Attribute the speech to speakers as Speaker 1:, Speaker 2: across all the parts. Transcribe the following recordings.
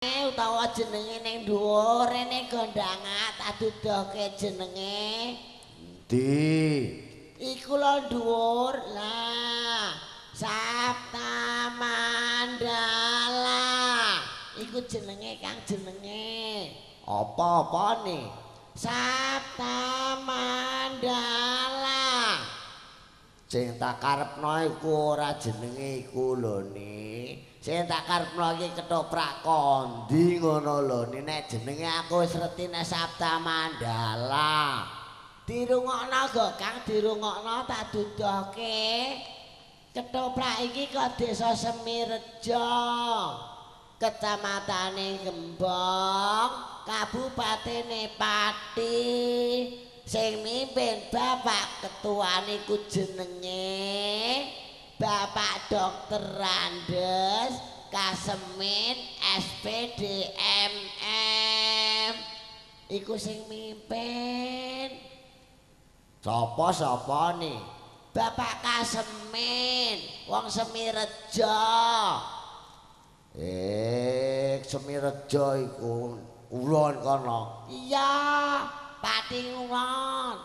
Speaker 1: Utawa jenenge ning dhuwur rene gondangan tak dudoke jenenge.
Speaker 2: Endi?
Speaker 1: Iku lho dhuwur. Lah, Sapta Mandala. Iku jenenge Kang jenenge.
Speaker 2: Apa-apane?
Speaker 1: Sapta Mandala.
Speaker 2: Sing tak karepno iku ora jenenge iku lho ni. Sing tak karepno iki ketoprak kondi ngono lho ni. Nek jenenge aku wis reti nek Sapta Mandala.
Speaker 1: Dirungokno go Kang, dirungokno tak dudohke. Ketoprak iki kok Desa Semirejo, Kecamatane Gembong, Kabupatene Pati. Sing mimpin Bapak Ketua niku jenenge Bapak Dr. Andes Kasemin SPD MM. Iku sing mimpin.
Speaker 2: Sapa-sapa nih?
Speaker 1: Bapak Kasemin, wong Semirejo.
Speaker 2: Semirejo iku kulon kono.
Speaker 1: Iya, Pati ngulon.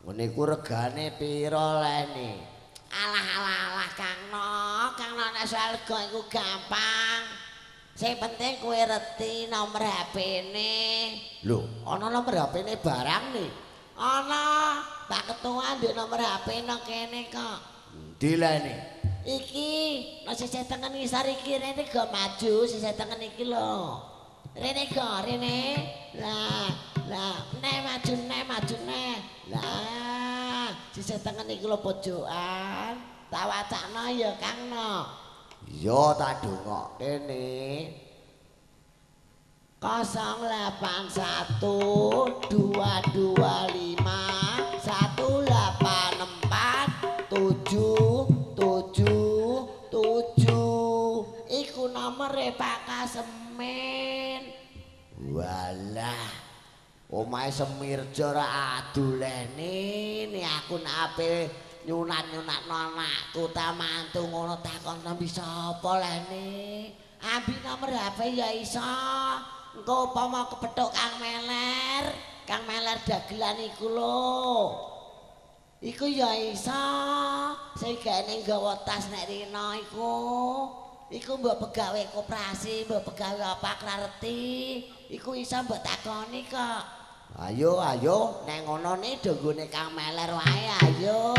Speaker 2: Ngene iku regane pira lene?
Speaker 1: Alah alah alah Kang No, Kang No nek soal rega iku gampang. Sing penting kowe reti nomor HP-ne.
Speaker 2: Lho, ana nomor HP-ne barang nih?
Speaker 1: Ana, Pak Ketua ndek nomor HP nang kene kok.
Speaker 2: Endi lene?
Speaker 1: Iki, nek sisih tengen ngisor iki rene go maju, sisih tengen iki lho. Rene go, rene. Lah, lah, nek maju nek maju nek. Lah, sisih tengen iki lho pojokan. Tak wacakno ya Kang No.
Speaker 2: Iya, tak dongokke ne.
Speaker 1: 081 225 184 777. Iku nomere Pak Kasemin.
Speaker 2: Walah, omahe Semirjo ora adulene. Nek aku nek ape nyunat-nyunatno anakku ta mantu ngono takon nampi sapa lene.
Speaker 1: Ambi nomor HP ya iso. Engko upama kepethuk Kang Meler, Kang Meler dagelan iku lho. Iku ya iso. Sing gaene nggawa tas nek rina iku. Iku mbok pegawe koperasi, mbok pegawe apa reti. Iku iso mbok takoni kok.
Speaker 2: Ayo ayo nek ngono ne do nggone Kang Meler wae ayo.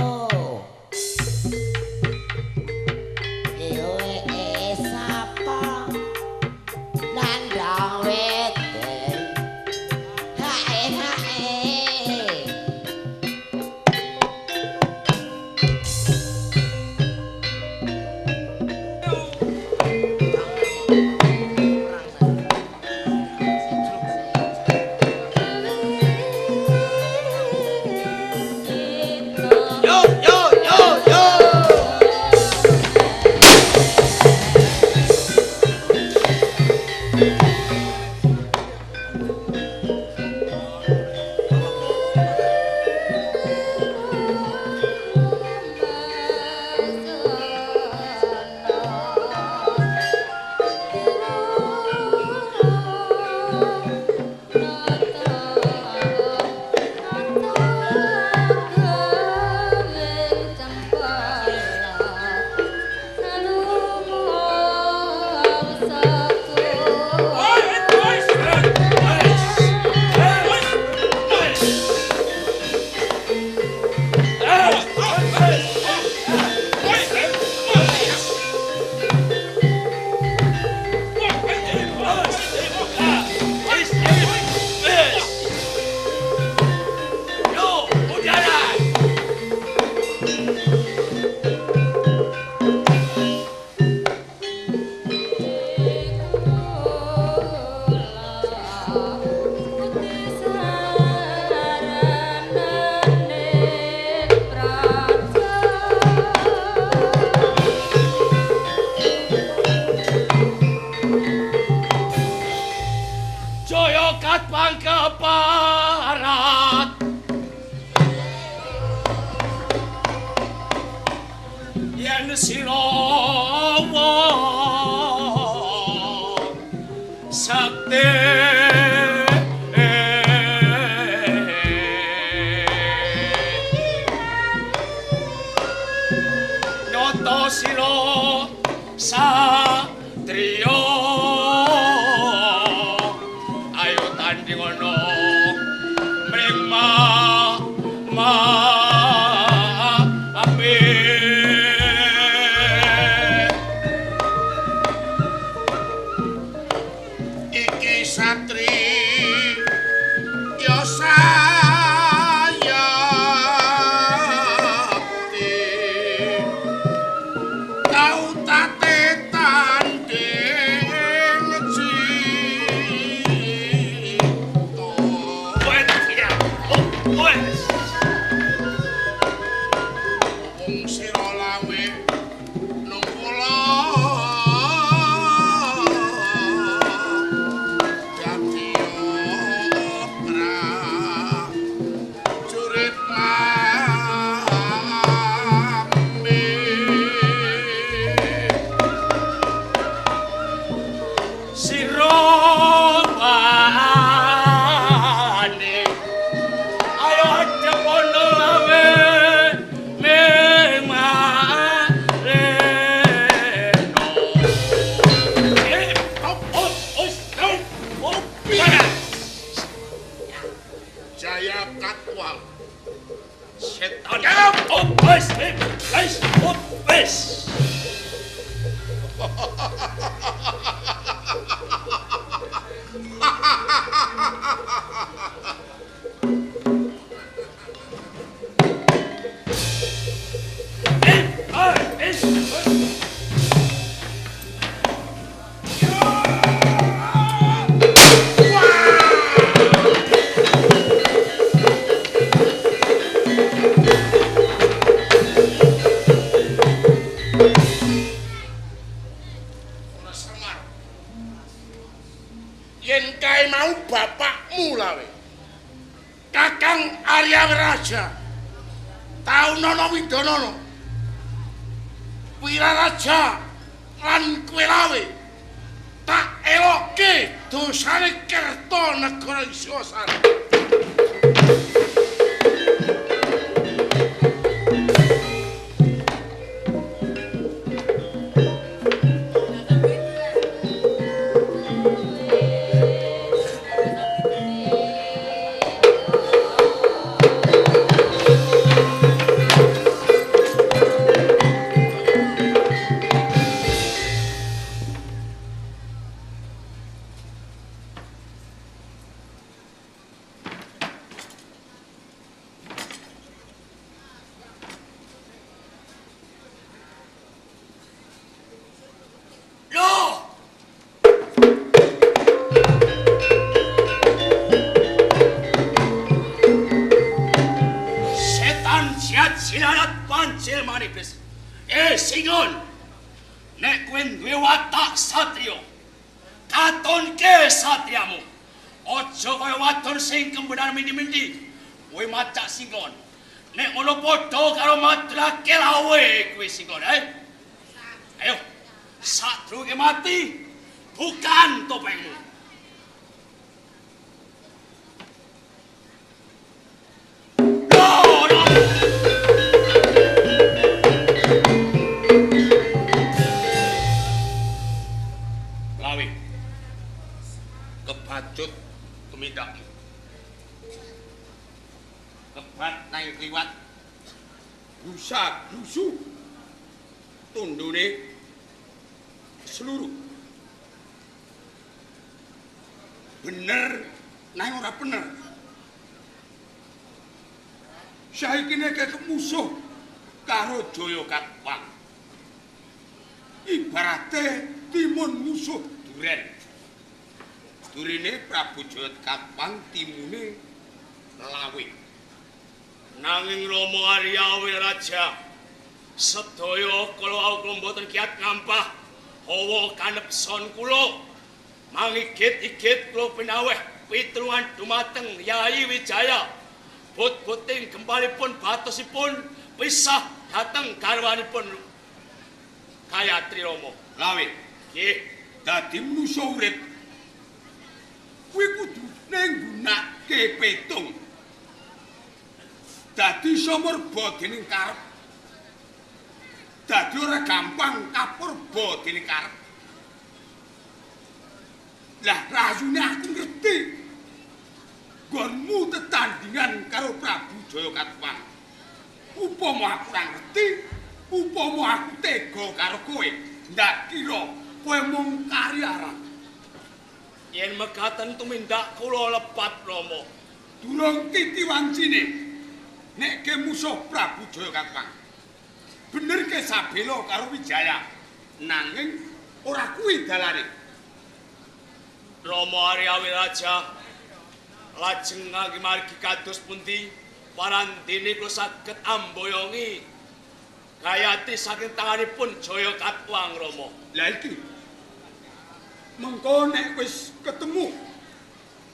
Speaker 1: Ewe sapa nandang weteng. Hae hae.
Speaker 3: Yo yo yo yo. Yo, udaran. Jaya katpang keparat. Yen sira Sakti. Nyoto sila satriya ayo tanding ana mring
Speaker 4: Iki satri ya sayakti tau tate tanding cita. Wong sira lawe nang kula dadi prajurit mame.
Speaker 3: Sira wani ayo adep ana lawe
Speaker 4: Jaya Katwang
Speaker 3: Setan. Wes.
Speaker 4: Semar. Yen kae mau bapakmu lawe. Kakang Arya Wiraja. Taunono Widonono. Wiraraja lan kowe lawe. Tak elokke dosane Kertanegara Isosari.
Speaker 3: Singon, nek kowe duwe watak satriya, katonke satriyamu. Aja kaya wadon sing kembenan mindi-mindi. Kowe macak singon. Nek ngono padha karo madrake lawe kowe singon, eh? Ayo, sadurunge mati, bukan topengmu.
Speaker 4: Kebacut tumindakmu. Kebat nang kliwat. Rusak rusuh. Tundune seluruh. Bener nang ora bener. Saiki nek musuh karo Jaya Katwang. Ibarate timun musuh duren. Durine Prabu Jaya Katwang timune lawe.
Speaker 3: Nanging Rama Arya Wiraja sedaya kala wau kula mboten kiat ngampah hawa kanepson kula. Mangigit-igit kula pinaweh pitulungan dumateng Yayi Wijaya. But-buting gembalipun batosipun pisah dhateng garwanipun Gayatri Rama.
Speaker 4: Lawe.
Speaker 3: Nggih,
Speaker 4: dadi manusa urip Karepe petung. Dadi sumurba dening karep. Dadi ora gampang kapurba dening karep. Lah rayune aku ngerti. Nggonmu tetandingan karo Prabu Jayakatwang. Upama aku ora ngerti, upama aku tega karo kowe, ndak kira kowe mung karyaran.
Speaker 3: Yen mekaten tumindak kula lepat Rama.
Speaker 4: Durung titi wancine nek ke musuh Prabu Jayakatwang. Bener ke sabela karo Wijaya, nanging ora kuwi dalane.
Speaker 3: Rama Arya Wiraja lajeng ngangge margi kados pundi parandene kula saged amboyongi gayati saking tanganipun Jayakatwang Rama.
Speaker 4: Lah iki mengko nek wis ketemu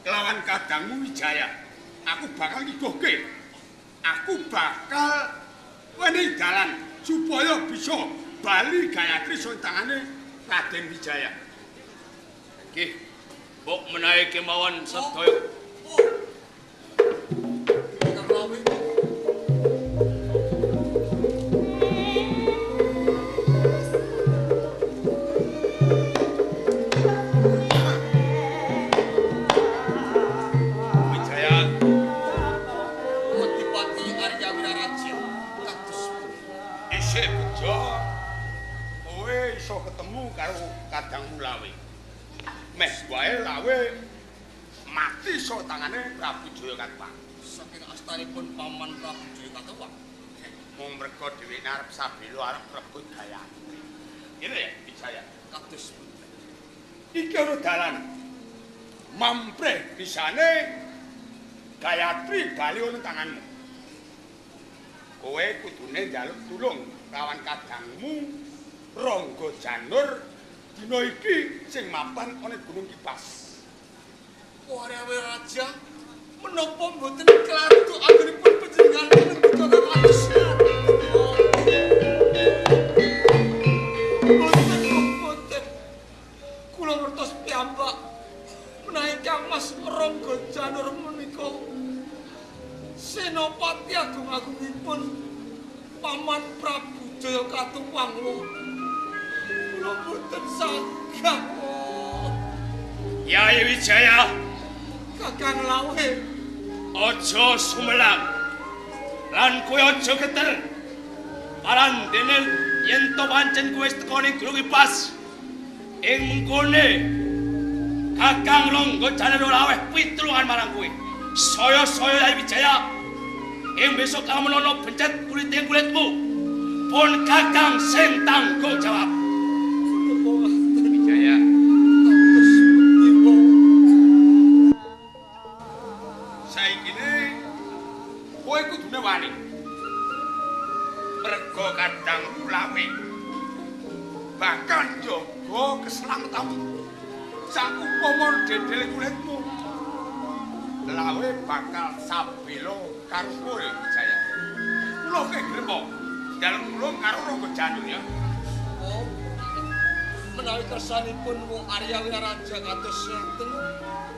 Speaker 4: kelawan kadangmu Wijaya, aku bakal ngigohke. Aku bakal wenehi dalan supaya bisa bali Gayatri saka tangane Raden Wijaya.
Speaker 3: Nggih, mbok menawi kemawon sedaya.
Speaker 4: Kadangmu Lawe. Meh wae Lawe mati saka tangane Prabu Jayakatwang.
Speaker 5: Saking astanipun paman Prabu Jayakatwang.
Speaker 4: Mung merga dheweke arep sabela arep rebut Gayatri. Ngene ya, Wijaya.
Speaker 5: Kados pundi?
Speaker 4: Iki ana dalan. Mampreh bisane Gayatri bali ana tanganmu. Kowe kudune njaluk tulung lawan kadangmu Rangga Janur dina iki sing mapan ana Gunung Kipas.
Speaker 5: Arya Wiraja, menapa mboten kladuk anggenipun panjenengan ngendika kados mboten mboten. Kula ngertos piyambak menawi Kang Mas Rangga Janur menika senopati agung-agungipun Paman Prabu Jayakatwang. Kula mboten saged.
Speaker 3: Yai Wijaya,
Speaker 5: Kakang Lawe,
Speaker 3: aja sumelang. Lan kowe aja geter. Parandene yen to pancen kowe wis teka ning Gunung Kipas, ing mengkone Kakang Rangga Janur ora aweh pitulungan marang kowe. Saya-saya Yai Wijaya, ing besok kang menono bencet kulite ing kulitmu, pun Kakang sing tanggung jawab. Wijaya,
Speaker 5: kados pundi wong?
Speaker 4: Saikine kowe kudune wani. Merga kadangmu Lawe bakal njaga keselamatanmu. Saupama dedel kulitmu, Lawe bakal sabela karo kowe Wijaya. Kula ke grema njaluk tulung karo Rangga Janur ya.
Speaker 5: Oh, menawi kersanipun wong Arya Wiraja kados ngeten,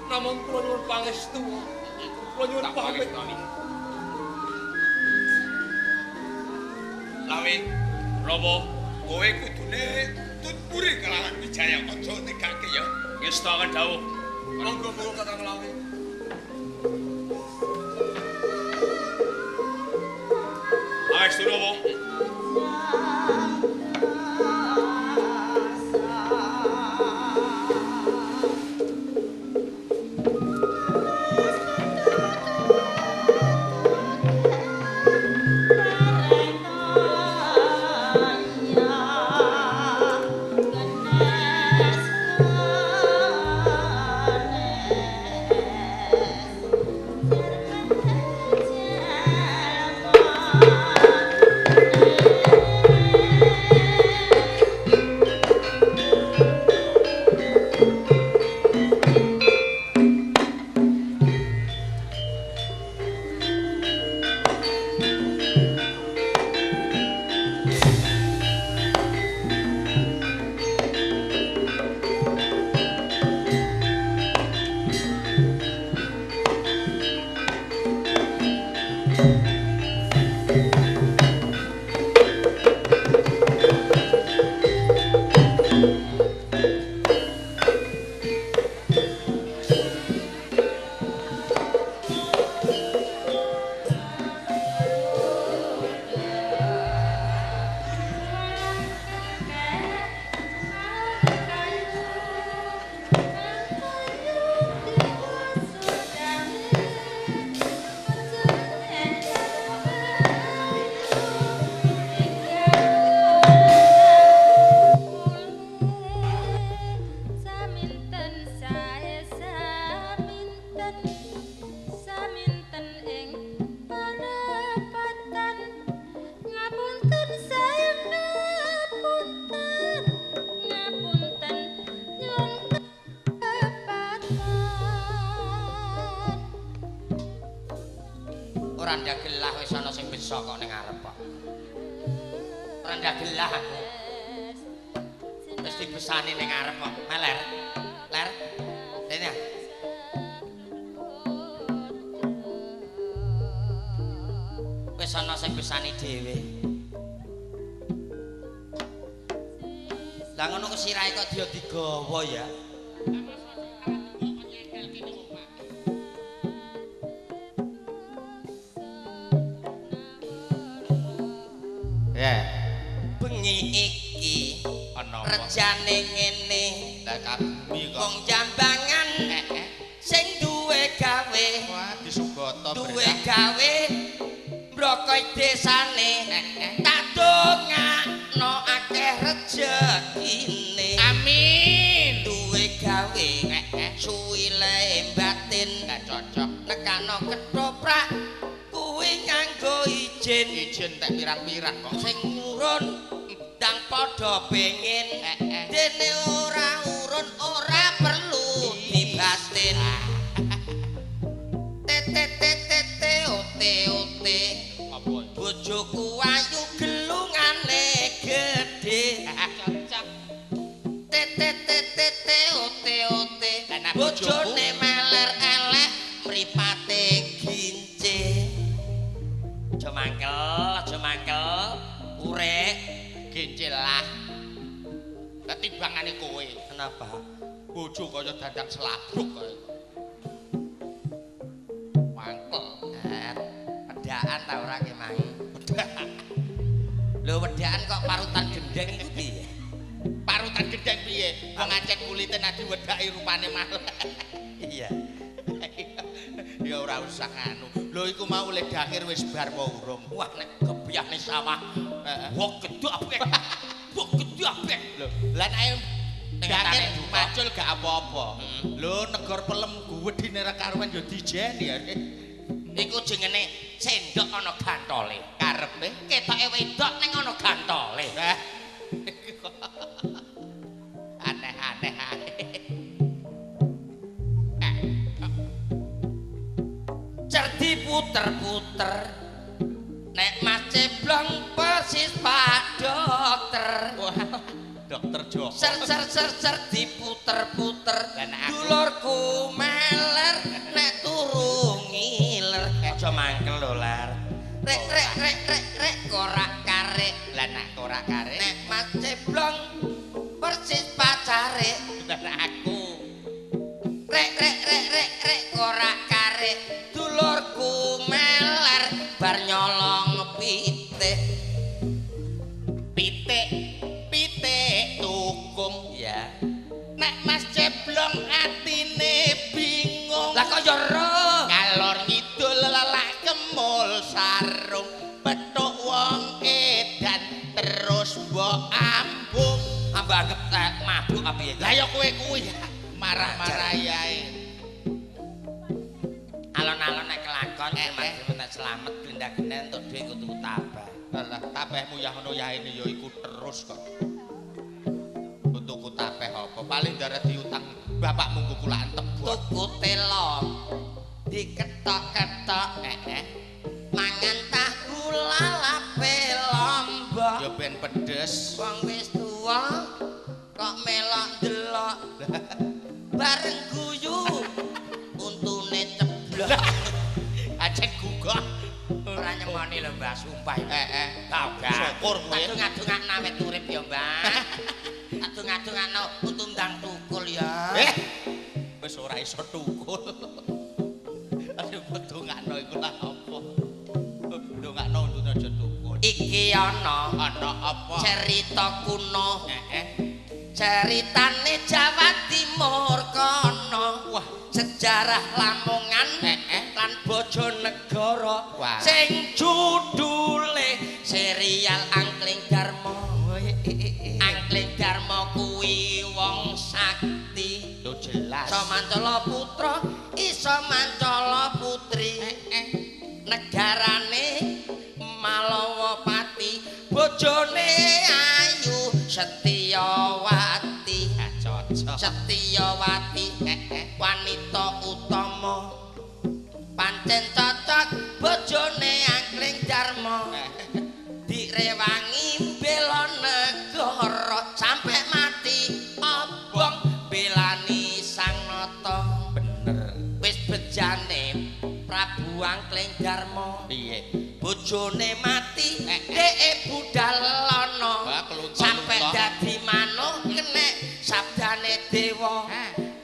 Speaker 5: namung kula nyuwun pangestu. Kula nyuwun pamit.
Speaker 4: Lawe,
Speaker 3: Rama,
Speaker 4: kowe kudune tuturi kelawan Wijaya, aja negake ya.
Speaker 3: Ngestakaken dawuh.
Speaker 5: Monggo monggo Kakang Lawe.
Speaker 3: Pangestu Rama.
Speaker 1: Bye.
Speaker 6: Ora ndagelah wis ana sing besok kok ning ngarep kok. Ora ndagelah aku. Wis dibesani ning ngarep kok. Meler. Ler. Rene. Wis ana sing besani dhewe. Lah ngono sirahe kok dia digawa ya.
Speaker 4: Ya.
Speaker 6: Bengi iki
Speaker 4: ana apa?
Speaker 6: Rejane ngene.
Speaker 4: Lah kagumi kok.
Speaker 6: Wong jambangan sing duwe gawe.
Speaker 4: Wah, disugata
Speaker 6: duwe gawe mbrokoi desane. Tak dongakno akeh rejekine.
Speaker 4: Amin.
Speaker 6: Duwe gawe suwi le batin.
Speaker 4: Lah cocok.
Speaker 6: Nekano ketoprak kuwi nganggo izin.
Speaker 4: Izin tek pirang-pirang kok.
Speaker 6: Sing urun ndang padha pengen. Dene ora urun ora perlu dibatin. T T T T T O T O T.
Speaker 4: Apa?
Speaker 6: Bojoku ayu gelungane gedhe.
Speaker 4: Cocok.
Speaker 6: T T T T T O T O T. Bojone meler elek mripate gince. Aja mangkel, aja mangkel. Urek
Speaker 4: gince lah. Lah timbangane kowe.
Speaker 6: Kenapa?
Speaker 4: Bojo kaya dandang selabruk kaya. Mangkel.
Speaker 6: Wedaan ta ora ki mang? Wedaan. Lho wedaan kok parutan gendeng iku piye?
Speaker 4: Parutan gendeng piye? Wong acet kulite nek diwedaki rupane malah.
Speaker 6: Iya.
Speaker 4: Ya ora usah nganu. Lho iku mau oleh dakir wis bar apa urung?
Speaker 6: Wah nek kebiahne sawah. Wah gedhok apik. Wah gedhok apik.
Speaker 4: Lho, lah nek dakir macul gak apa-apa. Lho negor pelem guwedine ra karuan ya dijeni ya.
Speaker 6: Iku jenenge sendok ana gantole.
Speaker 4: Karepe
Speaker 6: ketoke wedok ning ana gantole.
Speaker 4: Aneh-aneh ae.
Speaker 6: Cerdi puter-puter. Nek Mas Ceblong persis Pak Dokter.
Speaker 4: Wah, Dokter Joko.
Speaker 6: Ser ser ser ser diputer-puter. Dulurku meler nek turu ngiler. Aja mangkel lho, Ler. Rek rek rek rek rek korak karek.
Speaker 4: Lah nek korak karek.
Speaker 6: Nek Mas Ceblong persis pacare.
Speaker 4: Lah nek aku.
Speaker 6: Rek rek rek rek rek korak karek. Dulurku meler bar nyolong pitik.
Speaker 4: Pitik pitik tukung.
Speaker 6: Ya.
Speaker 4: Nek Mas Ceblong atine bingung.
Speaker 6: Lah kok ya ero.
Speaker 4: Ngalor ngidul lelak kemul sarung. Petuk wong edan terus mbok ambung.
Speaker 6: Ambok anggep mabuk apa piye?
Speaker 4: Lah ya kowe kuwi marah-marah ae.
Speaker 6: Alon-alon nek kelakon nek slamet glendak-glendek entuk dhuwit nggo tuku tabah.
Speaker 4: Lah tabehmu ya ngono ya ini ya iku terus kok. Tuku tabeh apa? Paling darah diutang bapakmu nggo kulakan tebon.
Speaker 6: Tuku telo diketok-ketok mangan tahu lalape lombok.
Speaker 4: Ya ben pedes.
Speaker 6: Wong wis tuwa kok melok ndelok. Bareng guyu untune ceblok.
Speaker 4: Acek gugah.
Speaker 6: Ora nyemoni lho Mbah, sumpah.
Speaker 4: Syukur kowe.
Speaker 6: Adung-adungakno awet urip ya, Mbah. Adung-adungakno untu ndang tukul ya.
Speaker 4: Wis ora iso tukul. Aduh dongakno iku lha apa? Dongakno untune aja tukul.
Speaker 6: Iki ana
Speaker 4: ana apa?
Speaker 6: Cerita kuno. Ceritane Jawa Timur kono.
Speaker 4: Wah,
Speaker 6: sejarah Lamongan lan Bojonegoro sing judule serial Angkling Darma. Angkling Darma kuwi wong sakti.
Speaker 4: Lho jelas.
Speaker 6: Iso mancala putra, iso mancala putri. Negarane Malawapati, bojone ayu Setiawati.
Speaker 4: Cocok.
Speaker 6: Setiawati wanita utama. Pancen cocok bojone Sabdane Prabu Angkling Darma.
Speaker 7: Piye?
Speaker 6: Bojone mati, dheke budal ana. Sampe dadi manuk kenek sabdane dewa.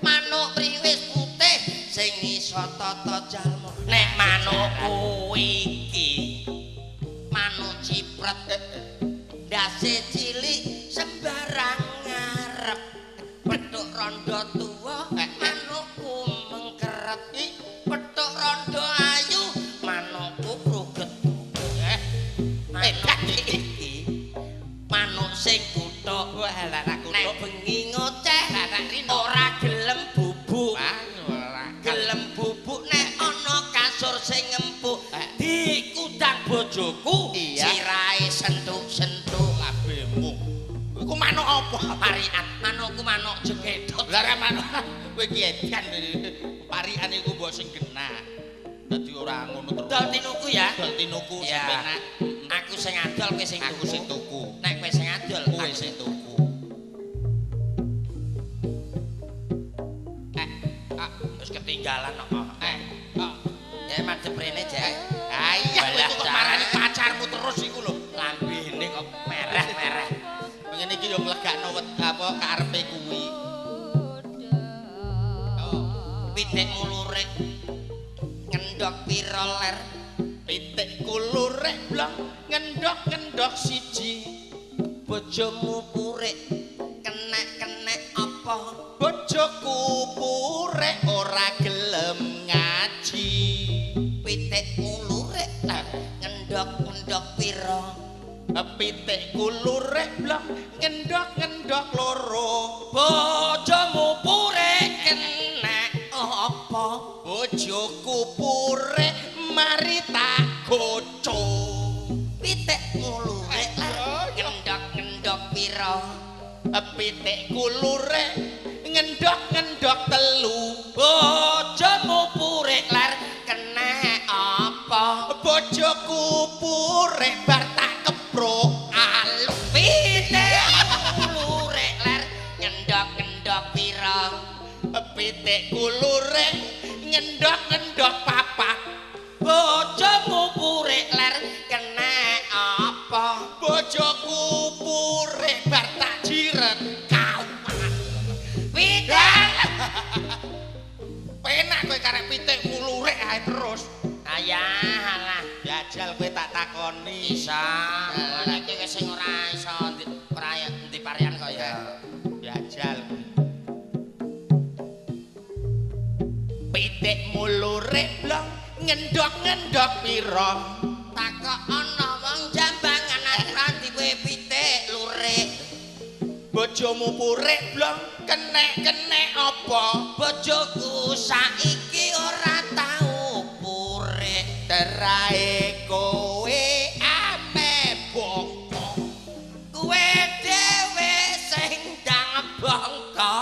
Speaker 6: Manuk priwis putih sing iso tata jalma. Nek manukku iki manuk cipret, ndase cilik sembarang ngarep. Petuk rondo tuwa manukku mengkeret. Petuk rondo ayu manukku kruget. Manuk iki manuk sing kuthuk. Nek bengi ngoceh ora gelem bubuk. Gelem bubuk nek ana kasur sing empuk. Dikudang bojoku sirahe sentuk-sentuk
Speaker 7: lambemu. Iku manuk apa?
Speaker 6: Parikan. Manukku manuk jengedot.
Speaker 7: Lah ora manuk kowe iki edan. Parikan iku mbok sing genah. Dadi ora ngono terus.
Speaker 6: Dol tinuku ya.
Speaker 7: Dol tinuku sing penak.
Speaker 6: Aku sing adol kowe sing tuku.
Speaker 7: Aku sing tuku.
Speaker 6: Nek kowe sing adol,
Speaker 7: kowe sing tuku.
Speaker 6: Wis ketinggalan kok. Madhep rene, Jek.
Speaker 7: Ha iya kowe kok marani pacarmu terus iku lho.
Speaker 6: Lambene kok merah-merah.
Speaker 7: Ngene iki yo nglegakno apa karepe kuwi.
Speaker 6: Oh, pitikmu lurik. Ngendhok pira ler?
Speaker 7: Pitikku lurik blong ngendhok-ngendhok siji.
Speaker 6: Bojomu purik kenek-kenek apa?
Speaker 7: Bojoku purik ora gelem ngaji.
Speaker 6: Pitikmu lurik ngendhok-ngendhok pira?
Speaker 7: Pitikku lurik blong ngendhok-ngendhok loro.
Speaker 6: Bojomu purik kenek apa?
Speaker 7: Bojoku purik mari tak goco.
Speaker 6: Pitikmu lurik ngendhok-ngendhok pira?
Speaker 7: Pitikku lurik ngendhok-ngendhok telu.
Speaker 6: Bojomu purik ler kenek apa?
Speaker 7: Bojoku purik bar tak keprok alu.
Speaker 6: Pitikmu lurik ler ngendhok-ngendhok pira?
Speaker 7: Pitikku lurik ngendhok-ngendhok papat.
Speaker 6: Bojomu purik ler kenek apa?
Speaker 7: Bojoku purik bar tak jiret kawan.
Speaker 6: Pitik
Speaker 7: penak kowe karek pitikmu lurik ae terus.
Speaker 6: Ayah alah
Speaker 7: jajal kowe tak takoni.
Speaker 6: Isa, ora iki wis sing ora iso ora endi parian kaya.
Speaker 7: Jajal kuwi. Pitikmu lurik blong ngendhok-ngendhok pira?
Speaker 6: Takok ana wong jambangan ora duwe pitik lurik.
Speaker 7: Bojomu purik blong kenek-kenek apa?
Speaker 6: Bojoku saiki ora tau purik.
Speaker 7: Terae kowe ame bongko.
Speaker 6: Kowe dhewe sing ndang bongko.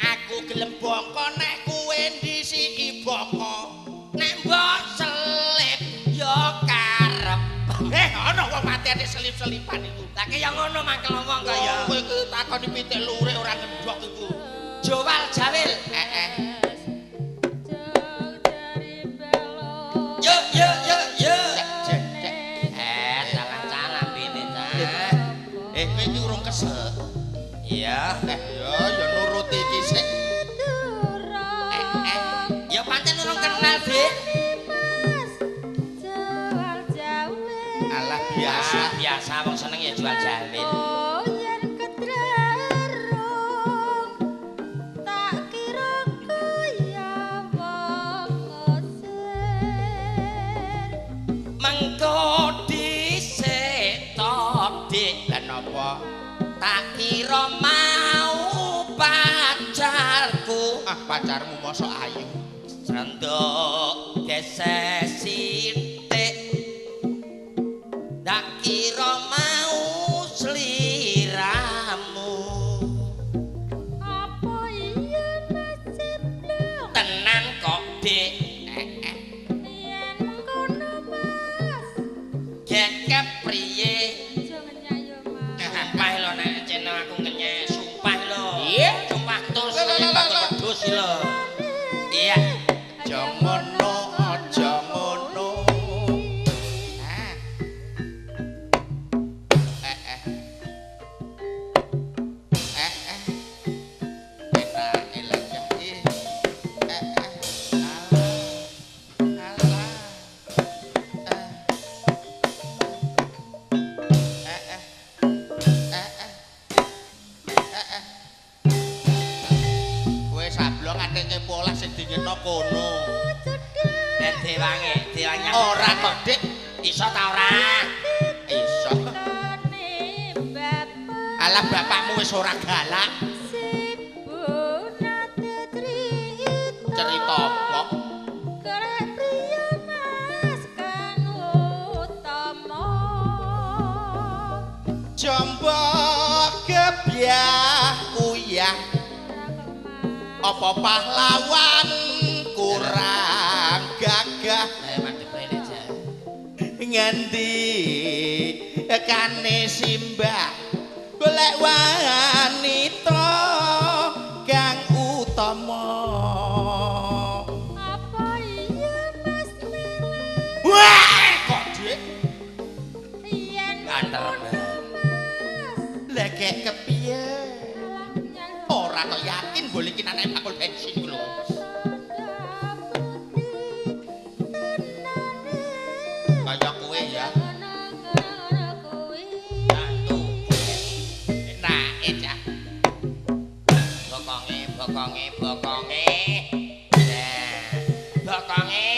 Speaker 7: Aku gelem bongko nek kowe ndisiki bongko.
Speaker 6: Nek mbok selip ya karep.
Speaker 7: Ana wong matene selip-selipan iku.
Speaker 6: Lah ki ya ngono mangkel wong kaya.
Speaker 7: Kowe iki takoni pitik lurik ora ngendhok iku.
Speaker 6: Jowal jawil. Yo yo yo yo. Salah salah lambene ta.
Speaker 7: Kowe iki urung kesel.
Speaker 6: Iya.
Speaker 7: Ya ya nuruti iki sik.
Speaker 6: Ya pancen urung kenal, Dik.
Speaker 7: Alah biasa.
Speaker 6: Biasa wong seneng ya jual jawil. Mengko dhisik to, Dik.
Speaker 7: Lah napa?
Speaker 6: Tak kira mau pacarku.
Speaker 7: Ah, pacarmu mosok ayu.
Speaker 6: Srenduk geseh sithik. Tak kira mau sliramu.
Speaker 8: Apa iya Mas Cipluk?
Speaker 6: Tenan kok, Dik.
Speaker 8: Yen mengkono Mas.
Speaker 6: Gekep priye?
Speaker 8: Aja ngenyek yo Mas.
Speaker 6: Sumpah lho nek ceno aku ngenyek, sumpah lho.
Speaker 7: Iya.
Speaker 6: Sumpah tus, wedhus lho. Iya.
Speaker 7: Jomo Alah sing dingetno kono.
Speaker 6: Ben dewange, dewange.
Speaker 7: Ora kok, Dik.
Speaker 6: Iso ta ora?
Speaker 7: Iso. Alah bapakmu wis ora galak. Cerita apa? Jombo gebyah uyah. Apa pahlawan kurang gagah? Ngendi kane simbah golek wanita kang utama.
Speaker 8: Apa iya Mas Meler?
Speaker 7: Wah, kok Dik?
Speaker 8: Yen
Speaker 6: Banter.
Speaker 7: Lah kek kepiye? Ora kok yakin boleh iki anake bakul bensin ku lho. Kaya kowe ya. Nah, cah.
Speaker 6: Bokonge, bokonge, bokonge. Nah, bokonge.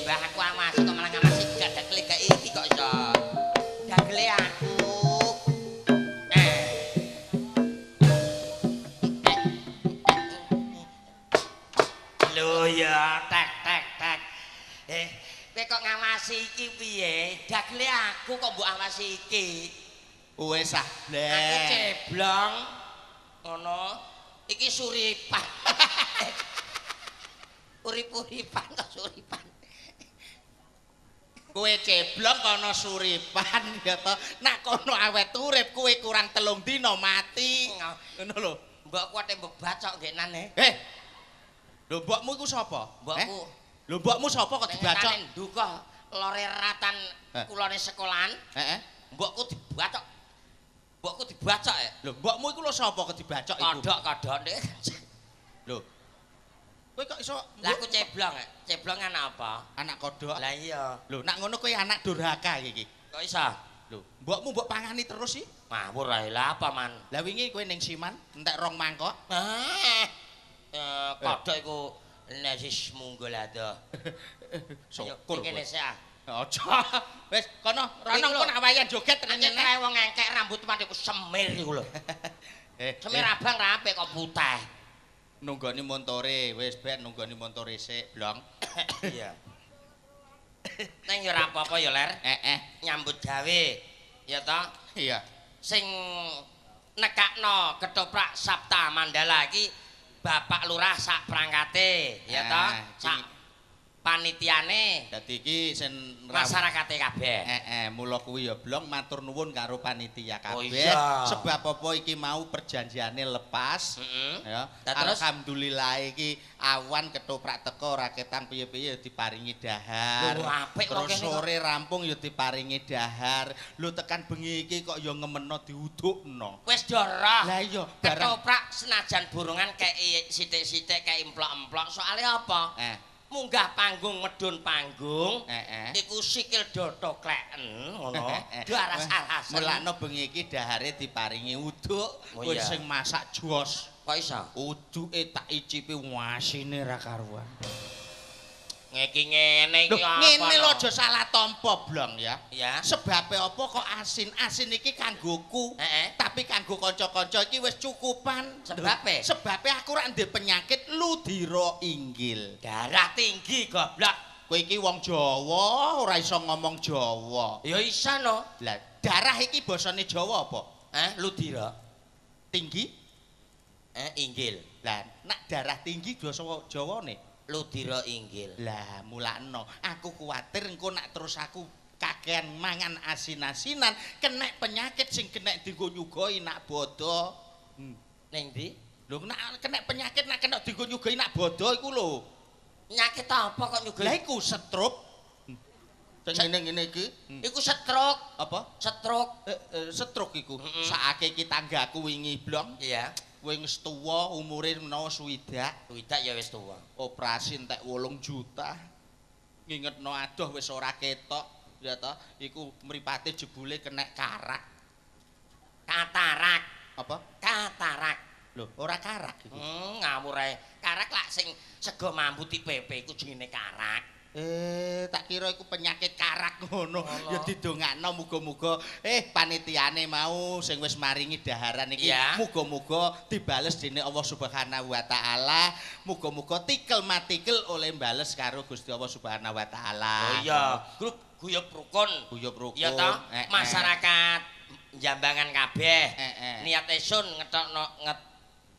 Speaker 6: Mbah aku awasi kok malah ngamasi gak dagele gak iki kok iso. Dagele aku. Lho ya, tek tek tek. Kowe kok ngawasi iki piye? Dagele aku kok mbok awasi iki.
Speaker 7: Wis ah,
Speaker 6: Aku ceblong. Ngono. Iki suripan. Urip-uripan kok suripan.
Speaker 7: Kowe ceblong kono suripan ya to. Nak kono awet urip kowe kurang 3 dina mati. Ngono lho.
Speaker 6: Mbokku ate mbok bacok nggenan e.
Speaker 7: Eh. Lho mbokmu iku sapa?
Speaker 6: Mbokku.
Speaker 7: Lho mbokmu sapa kok dibacok?
Speaker 6: Ning nduka lore ratan kulone sekolahan.
Speaker 7: Heeh.
Speaker 6: Mbokku dibacok. Mbokku dibacok ya.
Speaker 7: Lho mbokmu iku lho sapa kok dibacok iku?
Speaker 6: Kodhok-kodhok.
Speaker 7: Lho. Kowe kok iso
Speaker 6: Lah aku ceblong, ceblong anak apa?
Speaker 7: Anak kodhok.
Speaker 6: Lah iya.
Speaker 7: Lho nak ngono kowe anak durhaka iki.
Speaker 6: Kok iso?
Speaker 7: Lho, mbokmu mbok pangani terus sih?
Speaker 6: Ngawur ae lah apa man?
Speaker 7: Lah wingi kowe ning Siman entek 2 mangkok.
Speaker 6: Kodhok iku nesis munggul ado.
Speaker 7: Syukur.
Speaker 6: Kene sik ah.
Speaker 7: Aja. Wis kono rono engko nak wayan joget
Speaker 6: tenan nyene wong engkek rambut mati ku semir iku lho. Semir abang ra apik kok putih.
Speaker 7: Nunggoni montore, wis ben nunggoni montore sik, Blong.
Speaker 6: Iya. Neng ya ora apa-apa ya, Ler.
Speaker 7: Heeh.
Speaker 6: Nyambut gawe. Ya toh?
Speaker 7: Iya.
Speaker 6: Sing nekakno ketoprak Sapta Mandala iki Bapak Lurah sak prangkate, ya toh? Sak panitiane.
Speaker 7: Dadi iki sing
Speaker 6: masyarakate kabeh.
Speaker 7: Heeh, mula kuwi ya Blong matur nuwun karo panitia kabeh.
Speaker 6: Oh,
Speaker 7: sebab apa iki mau perjanjiane lepas. Ya. Alhamdulillah iki awan ketoprak teko ora ketang piye-piye diparingi dahar.
Speaker 6: Lho apik kok
Speaker 7: terus sore rampung ya diparingi dahar. Lho tekan bengi iki kok ya ngemeno diudukno.
Speaker 6: Wis doroh.
Speaker 7: Lah iya,
Speaker 6: ketoprak senajan burungan kei sithik-sithik kei emplok-emplok. Soale apa? Munggah panggung medun panggung iku sikil doto kleken ngono do aras-arasen.
Speaker 7: Mulakno bengi iki dahare diparingi uduk.
Speaker 6: Oh,
Speaker 7: kowe sing masak jos
Speaker 6: kok iso
Speaker 7: uduke tak icipi wasine ra karuan.
Speaker 6: Ngeki ngene iki apa
Speaker 7: ngene lho aja salah tampa Blong ya.
Speaker 6: Ya.
Speaker 7: Sebabe apa kok asin? Asin iki kanggoku. Tapi kanggo kanca-kanca iki wis cukupan.
Speaker 6: Sebabe?
Speaker 7: Sebabe aku ora ndek penyakit ludira inggil.
Speaker 6: Darah tinggi goblok.
Speaker 7: Kowe iki wong Jawa ora iso ngomong Jawa.
Speaker 6: Ya iso no.
Speaker 7: Lah darah iki basane Jawa apa?
Speaker 6: Ludira.
Speaker 7: Tinggi?
Speaker 6: Inggil.
Speaker 7: Lah nek darah tinggi basa Jawane?
Speaker 6: Ludira inggil.
Speaker 7: Lah mulakno aku kuwatir engko nak terus aku kakean mangan asin-asinan kenek penyakit sing kenek dienggo nyugoi nak bodho.
Speaker 6: Ning ndi?
Speaker 7: Lho nak kenek penyakit nak kenek dienggo nyugoi nak bodho iku lho.
Speaker 6: Penyakit apa kok nyugoi?
Speaker 7: Lah iku stroke. Sing ngene-ngene iki.
Speaker 6: Iku stroke.
Speaker 7: Apa?
Speaker 6: Stroke.
Speaker 7: Stroke iku. Sakake iki tanggaku wingi Blong.
Speaker 6: Iya.
Speaker 7: Kowe wis tuwa umure menawa swidak.
Speaker 6: Swidak ya wis tuwa.
Speaker 7: Operasi entek 8 juta. Ngingetno adoh wis ora ketok, ya toh. Iku mripate jebule kenek karak.
Speaker 6: Katarak.
Speaker 7: Apa?
Speaker 6: Katarak.
Speaker 7: Lho, ora karak iku.
Speaker 6: Ngawur ae. Karak lak sing sego mambu dipepe iku jenenge karak.
Speaker 7: Tak kira iku penyakit karak ngono. Ya didongakno muga-muga panitiane mau sing wis maringi daharan iki muga-muga dibales dening Allah Subhanahu wa taala. Muga-muga tikel matikel oleh bales karo Gusti Allah Subhanahu wa taala.
Speaker 6: Oh iya, grup guyub rukun.
Speaker 7: Guyub rukun.
Speaker 6: Iya toh, masyarakat Jambangan kabeh. Niat esun ngetokno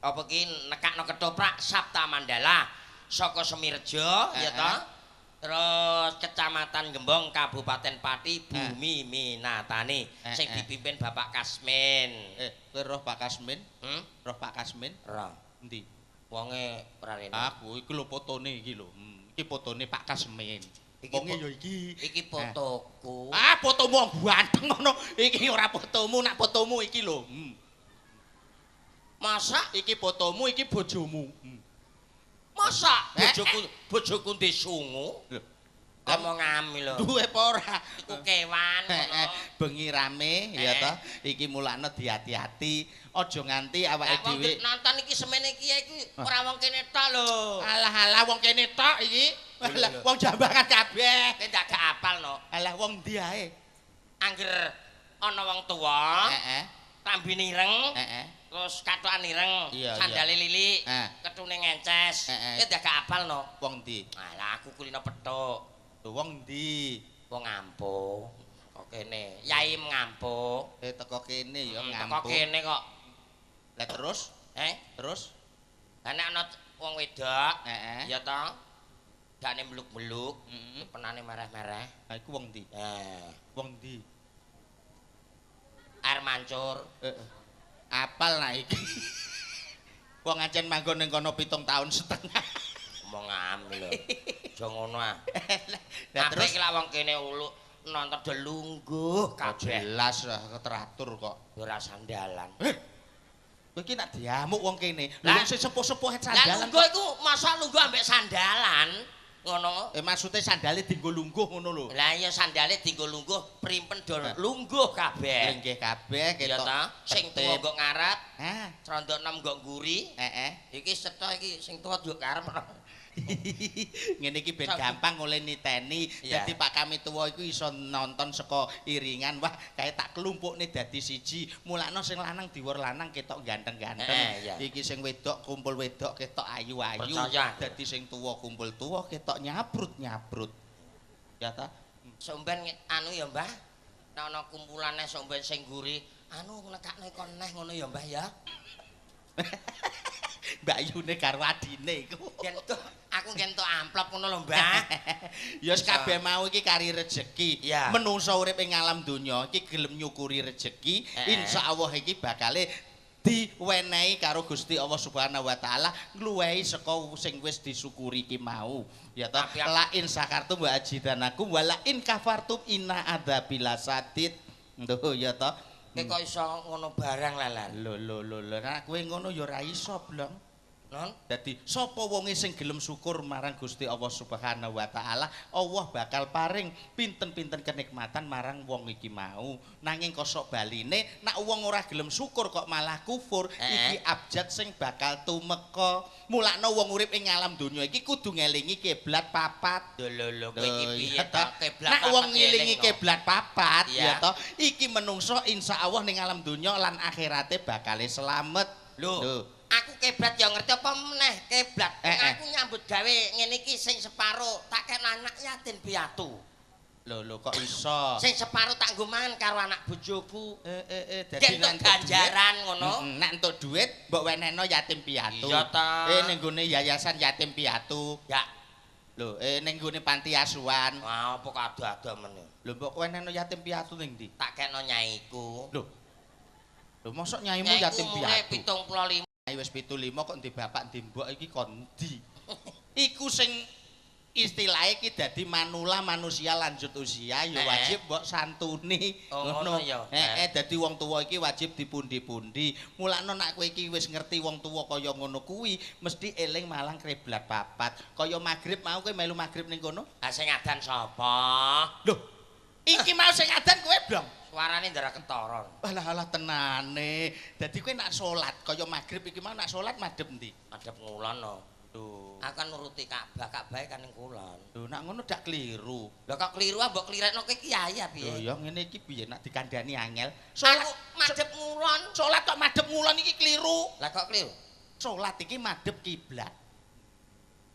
Speaker 6: apa ki nekakno ketoprak Sapta Mandala saka Semirejo ya toh. Terus Kecamatan Gembong, Kabupaten Pati, Bumi Minatani, sing dipimpin Bapak Kasmin.
Speaker 7: Kowe roh Pak Kasmin? Roh Pak Kasmin?
Speaker 6: Roh.
Speaker 7: Endi?
Speaker 6: Wonge ora rene.
Speaker 7: Aku iki lho fotone iki lho. Iki fotone Pak Kasmin. Wonge ya iki.
Speaker 6: Iki fotoku.
Speaker 7: Ah, fotomu wong ganteng ngono. Iki ora fotomu, nak fotomu iki lho.
Speaker 6: Masa
Speaker 7: iki fotomu, iki bojomu.
Speaker 6: Masa bojoku ndek sungu?
Speaker 7: Lho,
Speaker 6: omong ami lho.
Speaker 7: Duwe apa ora?
Speaker 6: Iku kewan ngono.
Speaker 7: Bengi rame ya toh. Iki mulakno diati-ati, aja nganti awake dhewe
Speaker 6: nonton iki semene iki iki ora wong kene tok lho.
Speaker 7: Alah alah wong kene tok iki. Alah wong Jambangan kabeh.
Speaker 6: Kowe ndak gak apal no.
Speaker 7: Alah wong ndi ae.
Speaker 6: Angger ana wong tuwa, klambine ireng. Terus katokan ireng, sandale lilik, ketune ngences. Kowe ndak gak apal no.
Speaker 7: Wong ndi?
Speaker 6: Alah aku kulino pethuk.
Speaker 7: Lho wong ndi?
Speaker 6: Wong Ngampo. Kok kene. Yai Ngampo.
Speaker 7: Teko kene ya Ngampo.
Speaker 6: Teko kene kok.
Speaker 7: Lah terus? Terus?
Speaker 6: Lah nek ana wong wedok, ya to. Gakne meluk-meluk, penane mereh-mereh.
Speaker 7: Ha iku wong ndi? Wong ndi?
Speaker 6: Air mancur.
Speaker 7: Apal nak iki. Wong ancen manggon ning kono 7,5 tahun.
Speaker 6: Omong ami lho. Aja ngono ah.
Speaker 7: Lah terus
Speaker 6: iki lak wong kene uluk nonton do lungguh kabeh.
Speaker 7: Jelas lah teratur kok.
Speaker 6: Ora sandalan.
Speaker 7: Kowe iki nak diamuk wong kene. Lha wong sing sepuh-sepuh sandalan.
Speaker 6: Lah lungguh iku masa lungguh ambek sandalan ngono.
Speaker 7: Maksude sandale dienggo lungguh ngono lho.
Speaker 6: Lah iya sandale dienggo lungguh, primpen do lungguh kabeh.
Speaker 7: Lenggih kabeh ketok.
Speaker 6: Sing tuwa nggo ngarep, rondo enom nggo ngguri. Iki setho iki sing tuwa yo karep.
Speaker 7: Ngene iki ben gampang oleh niteni. Dadi Pak kami tuwa iku iso nonton saka iringan. Wah, kae tak klumpukne dadi siji. Mulakno sing lanang diwor lanang ketok ganteng-ganteng. Iki sing wedok kumpul wedok ketok ayu-ayu. Dadi sing tuwa kumpul tuwa ketok nyabrut-nyabrut. Ya ta?
Speaker 6: Somben anu ya, Mbah. Nek ana kumpulane somben sing ngguri, anu nekakne kon neh ngono ya, Mbah ya.
Speaker 7: Mbak Yune karo adine iku.
Speaker 6: Aku ngentuk amplop ngono lho, Mbah.
Speaker 7: Ya wis kabeh mau iki kari rejeki. Menungso urip ing alam donya iki gelem nyukuri rejeki, insyaallah iki bakale diwenehi karo Gusti Allah Subhanahu wa taala ngluwehi saka sing wis disyukuri iki mau. Ya toh, la in syakartum wa azidanakum wa la in kafartum inna adzabi lasadid. Lho ya toh.
Speaker 6: Kowe kok iso ngono barang lalan.
Speaker 7: Lho lho lho, nek kowe ngono ya ora iso, Blong.
Speaker 6: Non?
Speaker 7: Dadi sapa wonge sing gelem syukur marang Gusti Allah Subhanahu wa taala, Allah bakal paring pinten-pinten kenikmatan marang wong iki mau. Nanging kosok baline nek wong ora gelem syukur kok malah kufur, iki abjad sing bakal tumeka. Mulakno wong urip ing alam donya iki kudu ngelingi kiblat papat.
Speaker 6: Lho lho lho, kowe iki piye to kiblat?
Speaker 7: Nek wong ngelingi kiblat papat ya to, iki menungso insyaallah ning alam donya lan akhirate bakale selamet.
Speaker 6: Lho. Aku kiblat ya ngerti apa meneh kiblat. Aku nyambut gawe ngene iki sing separo tak kena anak yatim piatu.
Speaker 7: Lho lho kok iso?
Speaker 6: Sing separo tak nggo mangan karo anak bojoku.
Speaker 7: Dadi
Speaker 6: entuk ganjaran ngono.
Speaker 7: Nek entuk dhuwit mbok wenehno yatim piatu.
Speaker 6: Iya ta.
Speaker 7: Ning nggone yayasan yatim piatu.
Speaker 6: Ya.
Speaker 7: Lho, ning nggone panti asuhan.
Speaker 6: Wah, apa kado-ado meneh.
Speaker 7: Lho mbok wenehno yatim piatu ning ndi?
Speaker 6: Tak kena nyaiku.
Speaker 7: Lho. Lho mosok nyaimu yatim piatu?
Speaker 6: 75.
Speaker 7: Wis 75 kok ndi bapak ndi mbok iki kon ndi? Iku sing istilahe iki dadi manula manusia lanjut usia ya wajib mbok santuni.
Speaker 6: Ngono ya.
Speaker 7: Dadi wong tuwa iki wajib dipundi-pundi. Mulakno nek kowe iki wis ngerti wong tuwa kaya ngono kuwi mesti eling malang kiblat papat. Kaya magrib mau kowe melu magrib ning kono?
Speaker 6: Lah sing adan sapa?
Speaker 7: Lho, iki mau sing adan kowe, Blong.
Speaker 6: Suarane ndara ketara.
Speaker 7: Alah alah tenane. Dadi kowe nak salat kaya magrib iki mau nak salat madhep endi?
Speaker 6: Madhep ngulon no.
Speaker 7: Lho.
Speaker 6: Aku kan nuruti Ka'bah, Ka'bah kan ning kulon.
Speaker 7: Lho nak ngono dak keliru.
Speaker 6: Lho kok keliru ah mbok klirekno kowe kiai ah piye?
Speaker 7: Lho ya ngene iki piye nak dikandhani angel. Salat
Speaker 6: Aku madhep ngulon.
Speaker 7: Salat kok madhep ngulon iki keliru.
Speaker 6: Lah kok keliru?
Speaker 7: Salat iki madhep kiblat.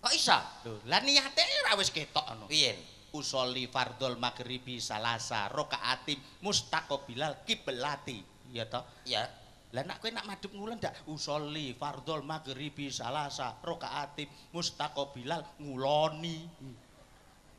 Speaker 6: Kok iso?
Speaker 7: Lho, lah niate ora wis ketok ngono.
Speaker 6: Piye?
Speaker 7: Usolli fardhol maghribi salasa rakaati mustaqbilal kiblati. Iya toh?
Speaker 6: Iya.
Speaker 7: Lah nek kowe nak madhep ngulon ndak usolli fardhol maghribi salasa rakaati mustaqbilal nguloni.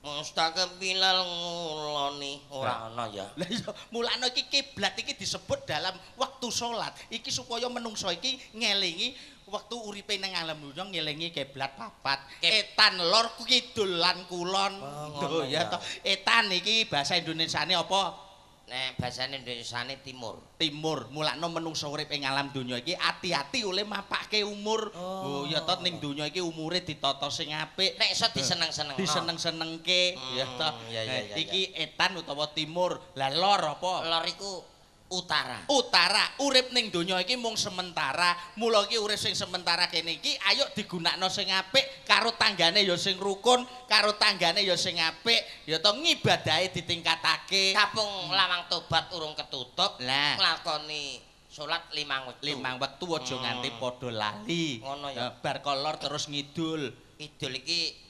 Speaker 6: Mustaqbilal nguloni ora ana ya.
Speaker 7: Lah iya, mulane iki kiblat iki disebut dalam waktu salat. Iki supaya menungso iki ngelingi wektu uripe nang alam dunya ngelingi kiblat papat. Etan lor kidul lan kulon.
Speaker 6: Oh,
Speaker 7: Lho ya toh. Etan iki bahasa Indonesiane apa?
Speaker 6: Nek bahasane Indonesiane timur.
Speaker 7: Timur. Mulane menungso urip ing alam donya iki ati-ati oleh mapake umur. Oh ya toh ning donya iki umure ditata sing apik.
Speaker 6: Nek iso diseneng-senengno.
Speaker 7: Diseneng-senengke ya toh.
Speaker 6: Iya,
Speaker 7: Iki etan utawa timur. Lah lor apa?
Speaker 6: Lor iku utara.
Speaker 7: Utara. Urip ning donya iki mung sementara. Mula iki urip sing sementara kene iki ayo digunakno sing apik karo tanggane ya sing rukun, karo tanggane ya sing apik, ya toh ngibadahe ditingkatake.
Speaker 6: Kapung lawang tobat urung ketutup,
Speaker 7: Lah.
Speaker 6: nglakoni salat 5 wektu.
Speaker 7: 5 wektu aja nganti padha lali.
Speaker 6: Ngono ya.
Speaker 7: Bar kolor terus ngidul.
Speaker 6: Kidul iki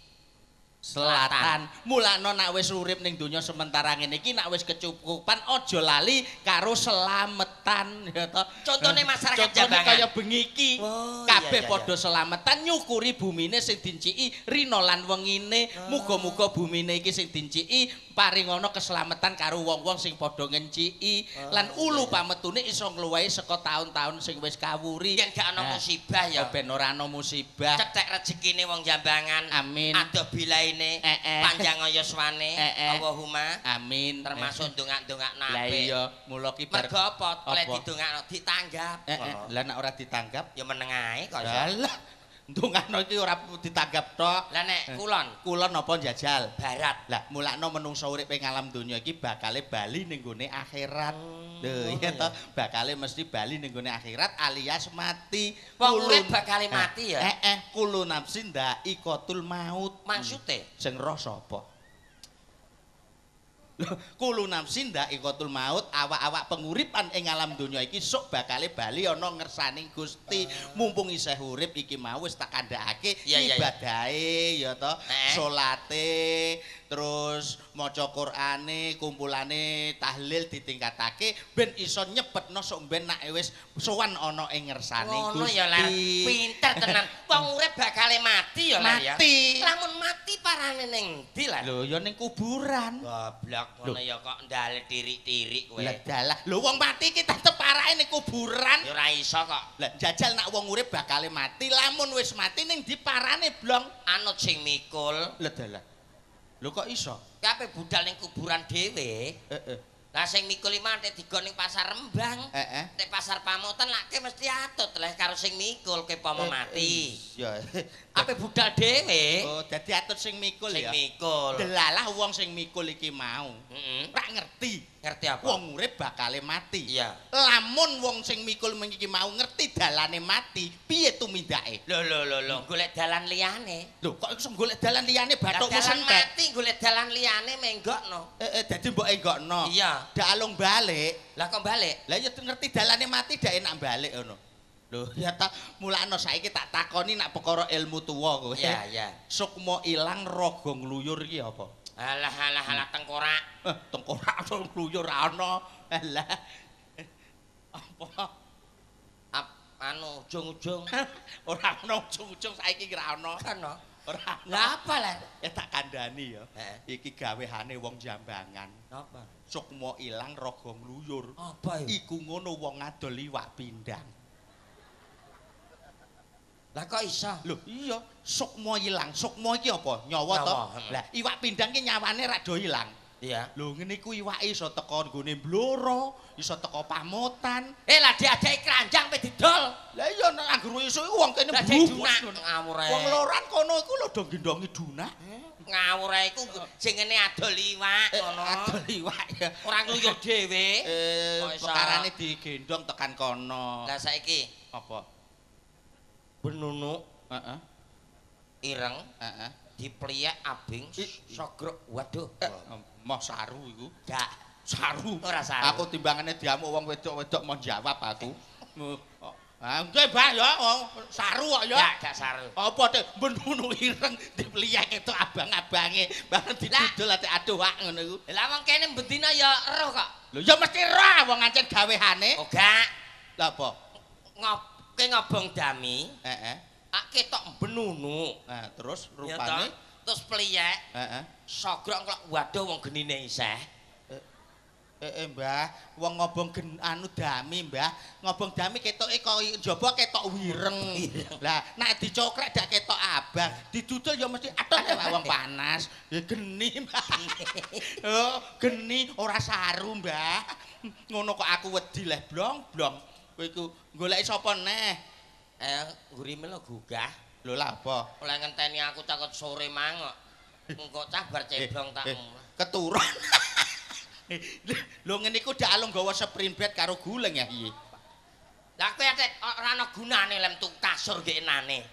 Speaker 7: Selatan. Mulane nek wis urip ning donya sementara ngene iki nek wis kecukupan aja lali karo selametan ya toh.
Speaker 6: Contone masyarakat
Speaker 7: Contone
Speaker 6: Jambangan.
Speaker 7: kaya bengi iki.
Speaker 6: Oh,
Speaker 7: Kabeh
Speaker 6: iya, iya,
Speaker 7: padha selametan nyukuri bumine sing dinciki rina lan wengine. Muga-muga bumine iki sing dinciki paringana keselamatan karo wong-wong sing padha ngenciki lan ulu pametune iso ngluwahi saka taun-taun sing wis kawuri.
Speaker 6: Yen gak ana musibah ya.
Speaker 7: Ben ora ana musibah.
Speaker 6: Cetek rezekine wong Jambangan.
Speaker 7: Amin.
Speaker 6: Adoh bilaine, panjang yuswane. Allahumma
Speaker 7: amin.
Speaker 6: Termasuk ndongak-ndongakno
Speaker 7: Lah
Speaker 6: apik.
Speaker 7: iya, mula ki bar
Speaker 6: Mergo apa? Oleh
Speaker 7: Apa?
Speaker 6: didongakno ditanggap.
Speaker 7: Lah nek ora ditanggap
Speaker 6: ya meneng ae kok iso.
Speaker 7: Lah, ndongakno iki ora ditanggap tok.
Speaker 6: Lah nek kulon,
Speaker 7: kulon apa njajal?
Speaker 6: Barat.
Speaker 7: Lah mulakno menungso urip ing alam donya iki bakale bali ning gone akhirat. Lho iya toh, bakale mesti bali ning gone akhirat alias mati.
Speaker 6: Wong urip bakale mati ya?
Speaker 7: Kulo nafsin dha'iqatul maut.
Speaker 6: Maksude?
Speaker 7: Sing roh sapa? Lho, kulo nafsin dha'iqatul maut, awak-awak penguripan ing alam donya iki sok bakale bali ana ngersaning Gusti. Mumpung isih urip iki mau wis tak kandhakake ibadahe ya toh, salate, terus maca Qur'ane, kumpulane tahlil ditingkatake ben iso nyepetno sok ben nek wis sowan ana ing ngersane
Speaker 6: Ngono
Speaker 7: Gusti.
Speaker 6: ya Lar, pinter tenan. Wong urip bakale mati ya Lar ya.
Speaker 7: Mati.
Speaker 6: Lamun mati parane ning ndi Lar?
Speaker 7: Lho ya ning kuburan.
Speaker 6: Goblok ngono ya kok ndale tirik-tirik kowe.
Speaker 7: Lah dalah, lho wong mati iki tetep parake ning kuburan.
Speaker 6: Ya ora iso kok.
Speaker 7: Lah jajal nak wong urip bakale mati, lamun wis mati ning ndi parane blong?
Speaker 6: Anut sing mikul.
Speaker 7: Lah dalah. Lho kok iso?
Speaker 6: Kabeh budal ning kuburan dhewe.
Speaker 7: Heeh.
Speaker 6: Lah sing mikul iki mah nek digon ning pasar Rembang.
Speaker 7: Heeh.
Speaker 6: Nek pasar Pamotan lak ke mesti atut leh karo sing mikul ke pomo mati.
Speaker 7: Iya.
Speaker 6: Ape budal dhewe.
Speaker 7: Oh, dadi atut sing mikul
Speaker 6: Sing
Speaker 7: ya.
Speaker 6: mikul.
Speaker 7: Delalah wong sing mikul iki mau.
Speaker 6: Heeh.
Speaker 7: Ora ngerti.
Speaker 6: Ngerti apa?
Speaker 7: Wong urip bakale mati.
Speaker 6: Iya.
Speaker 7: Lamun wong sing mikul iki mau ngerti dalane mati, piye tumindake?
Speaker 6: Lho lho lho lho, golek dalan liyane.
Speaker 7: Lho kok iso golek dalan liyane bathukmu
Speaker 6: Dalan
Speaker 7: sentet?
Speaker 6: mati golek dalan liyane menggokno.
Speaker 7: Dadi mbok enggokno.
Speaker 6: Iya.
Speaker 7: Dak alung balik.
Speaker 6: Lah kok balik?
Speaker 7: Lah ya ngerti dalane mati dak enak balik ngono. Lho ya ta mulakno saiki tak takoni nak perkara ilmu tuwa kowe.
Speaker 6: Iya, iya.
Speaker 7: Sukma ilang raga ngluyur iki apa?
Speaker 6: Alah alah alah tengkorak.
Speaker 7: Tengkorak ngluyur ana. Alah. Apa?
Speaker 6: Anu ujung-ujung.
Speaker 7: Ora ana ujung-ujung saiki ora ana.
Speaker 6: Ana.
Speaker 7: Ora.
Speaker 6: Lah apa lah?
Speaker 7: Tak kandhani ya.
Speaker 6: Heeh.
Speaker 7: Iki gawehane wong Jambangan.
Speaker 6: Apa?
Speaker 7: Sukma ilang raga ngluyur.
Speaker 6: Apa iku?
Speaker 7: Iku ngono wong ngadol iwak pindang.
Speaker 6: Lah kok iso?
Speaker 7: Lho iya, sukma ilang. Sukma iki apa? Nyawa to. Lah iwak pindang ki nyawane rak do ilang.
Speaker 6: Iya.
Speaker 7: Lho ngene iku iwake iso teko nggone Blora, iso teko Pamotan.
Speaker 6: Lah diadeki keranjang pe didol.
Speaker 7: Lah iya nek anggere isuk iku wong kene
Speaker 6: Lah
Speaker 7: brubus.
Speaker 6: dunak ngawur ae.
Speaker 7: Wong loran kono iku lho do gendongi dunak.
Speaker 6: Ngawur ae iku jengene adol iwak ngono.
Speaker 7: Adol iwak ya.
Speaker 6: Ora ngluyuh dhewe.
Speaker 7: Perkarane digendong tekan kono.
Speaker 6: Lah saiki
Speaker 7: apa?
Speaker 6: Benunuk,
Speaker 7: heeh.
Speaker 6: Ireng,
Speaker 7: heeh.
Speaker 6: Dipliyek abing sogrok. Waduh.
Speaker 7: Moh saru iku.
Speaker 6: Gak
Speaker 7: saru.
Speaker 6: Ora saru.
Speaker 7: Aku timbangane diamuk wong wedok-wedok mau jawab aku. Ah, nggih, Mbah ya, saru kok ya.
Speaker 6: Gak, gak saru.
Speaker 7: Apa te benunu ireng dipliyek ketok abang-abange, bareng didudul ate aduh wak ngono iku.
Speaker 6: Lah wong kene bendina ya eruh kok.
Speaker 7: Lho ya mesti roh wong ancen gawehane.
Speaker 6: Oh gak.
Speaker 7: Lah apa?
Speaker 6: Ngope ngobong dami.
Speaker 7: Heeh.
Speaker 6: Ak ketok benunu.
Speaker 7: Nah, terus rupane
Speaker 6: terus pliyek.
Speaker 7: Heeh.
Speaker 6: Sogrok kok waduh wong genine isih.
Speaker 7: Mbah, wong ngobong anu dami, Mbah. Ngobong dami ketoke kaya njaba ketok wireng. Lah, nek dicokrek dak ketok abang, didudul ya mesti aduh wong panas. Ya geni, Mbah. Oh, geni ora saru, Mbah. Ngono kok aku wedi leh blong-blong. Kowe iku goleki sapa neh?
Speaker 6: Gurime lho gugah.
Speaker 7: Lho lha apa?
Speaker 6: Oleh ngenteni aku takut sore mang kok. Engko cah bar ceblong tak
Speaker 7: keturun. Lho ngene iku dak alung gawa sprint bed karo guleng ya piye?
Speaker 6: Lah kowe ate ora ana gunane lem tuku kasur genane.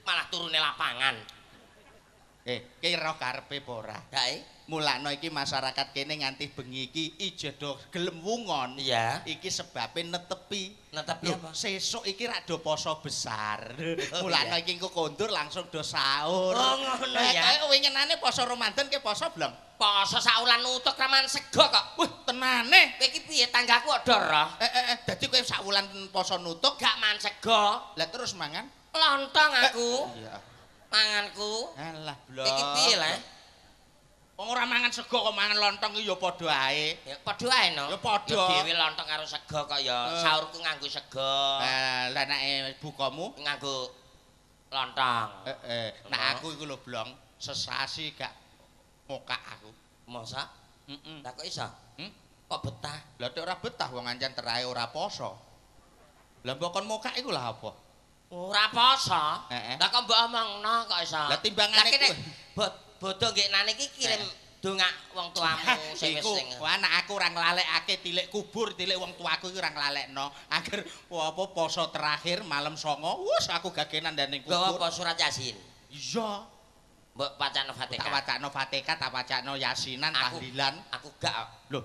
Speaker 6: Malah turune lapangan.
Speaker 7: Ki roh karepe apa ora?
Speaker 6: Kae
Speaker 7: mulakno iki masyarakat kene nganti bengi iki ije do gelem wungon.
Speaker 6: Iya.
Speaker 7: Iki sebabe netepi.
Speaker 6: Netepi apa?
Speaker 7: Sesuk iki rak do poso besar. Mulakno iki engko kondur langsung do sahur.
Speaker 6: Oh ngono ya.
Speaker 7: Kaya winginane poso Ramadan ke poso blong?
Speaker 6: Poso saulan nutuk raman sego kok.
Speaker 7: Wah, tenane.
Speaker 6: Kowe iki piye tanggaku kok do roh?
Speaker 7: Dadi kowe saulan poso nutuk
Speaker 6: gak man sego.
Speaker 7: Lah terus mangan?
Speaker 6: Lontong aku.
Speaker 7: Iya.
Speaker 6: Manganku.
Speaker 7: Alah blong.
Speaker 6: Iki piye lah?
Speaker 7: Wong ora mangan sego kok mangan lontong iki ya padha ae.
Speaker 6: Ya padha ae no.
Speaker 7: Ya padha.
Speaker 6: Ya dhewe lontong karo sego kok ya saurku nganggo sego.
Speaker 7: Lah nek bukamu
Speaker 6: nganggo lontong.
Speaker 7: Heeh. Nek aku iku lho blong sesasi gak mokak aku.
Speaker 6: Masa?
Speaker 7: Heeh.
Speaker 6: Lah kok iso?
Speaker 7: Hmm?
Speaker 6: Kok betah?
Speaker 7: Lah nek ora betah wong ancen terae ora poso. Lah mbok kon mokak iku lah apa?
Speaker 6: Ora poso.
Speaker 7: Lah
Speaker 6: kok mbok omongno kok iso?
Speaker 7: Lah timbangane
Speaker 6: kuwi bodho nggeknane iki kirim dongak wong tuamu sing wis sing.
Speaker 7: Iku anak aku ora nglalekake tilik kubur, tilik wong tuaku iku ora nglalekno. Angger apa poso terakhir malam 9, wis aku gagenan ning kubur.
Speaker 6: Gawa apa surat Yasin?
Speaker 7: Iya.
Speaker 6: Mbok wacana Fatihah.
Speaker 7: Tak wacana Fatihah, tak wacana Yasinan, tahlilan.
Speaker 6: Aku gak.
Speaker 7: Lho.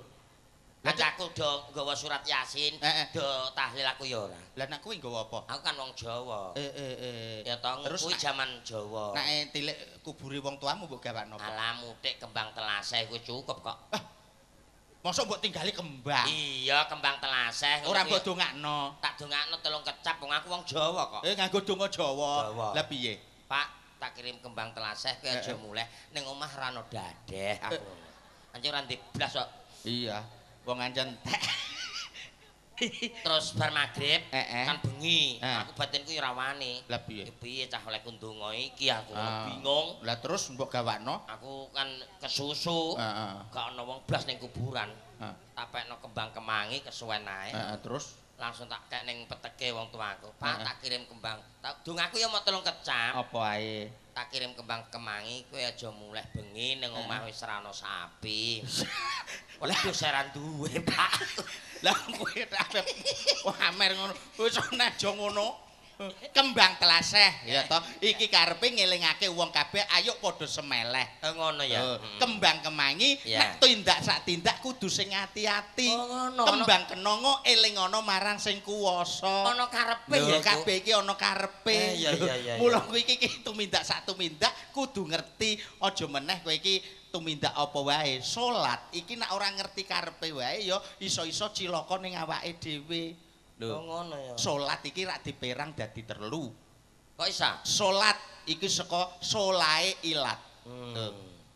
Speaker 6: Lah aku do nggawa surat Yasin, do tahlil aku ya ora.
Speaker 7: Lah nek kuwi nggawa apa?
Speaker 6: Aku kan wong Jawa. Ya to, kuwi jaman Jawa.
Speaker 7: Nek tilik kubure wong tuamu mbok gawakno apa?
Speaker 6: Alah mutik kembang telaseh kuwi cukup kok.
Speaker 7: Mosok mbok tinggali kembang?
Speaker 6: Iya, kembang telaseh.
Speaker 7: Ora mbok dongakno.
Speaker 6: Tak dongakno telung kecap wong aku wong Jawa kok.
Speaker 7: Nganggo donga Jawa. Lah piye?
Speaker 6: Pak, tak kirim kembang telaseh kowe aja muleh ning omah ora ana dadeh aku. Anjir ora ndek blas kok.
Speaker 7: Iya. Wong ancen
Speaker 6: Terus bar magrib kan bengi, aku batinku ya ora wani.
Speaker 7: Lah piye?
Speaker 6: Piye cah oleh ndonga iki aku bingung.
Speaker 7: Lah terus mbok gawakno?
Speaker 6: Aku kan kesusu. Gak ana wong blas ning kuburan. Tak pekno kembang kemangi kesuwen ae.
Speaker 7: Terus
Speaker 6: langsung tak kek ning peteke wong tuaku. Pak, tak kirim kembang. Tak dongaku ya mau telung kecap.
Speaker 7: Apa ae?
Speaker 6: Tak kirim kembang kemangi kowe aja muleh bengi ning omah wis ora ana sapi. Waduh seran duwe, Pak.
Speaker 7: Lah kowe tak amer ngono. Wis aja ngono. Kembang telaseh ya toh. Iki karepe ngelingake wong kabeh ayo padha semeleh.
Speaker 6: Ngono ya.
Speaker 7: Kembang kemangi nek tindak sak tindak kudu sing ati-ati. Kembang kenanga eling ana marang sing kuwasa.
Speaker 6: Ana karepe ya
Speaker 7: kabeh iki ana karepe.
Speaker 6: Iya.
Speaker 7: Mula kowe iki tumindak sak tumindak kudu ngerti aja meneh kowe iki tumindak apa wae. Salat iki nek ora ngerti karepe wae ya iso-iso cilaka ning awake dhewe.
Speaker 6: Lho ngono ya.
Speaker 7: Salat iki rak diperang dadi telu.
Speaker 6: Kok isa?
Speaker 7: Salat iki saka solahe ilat.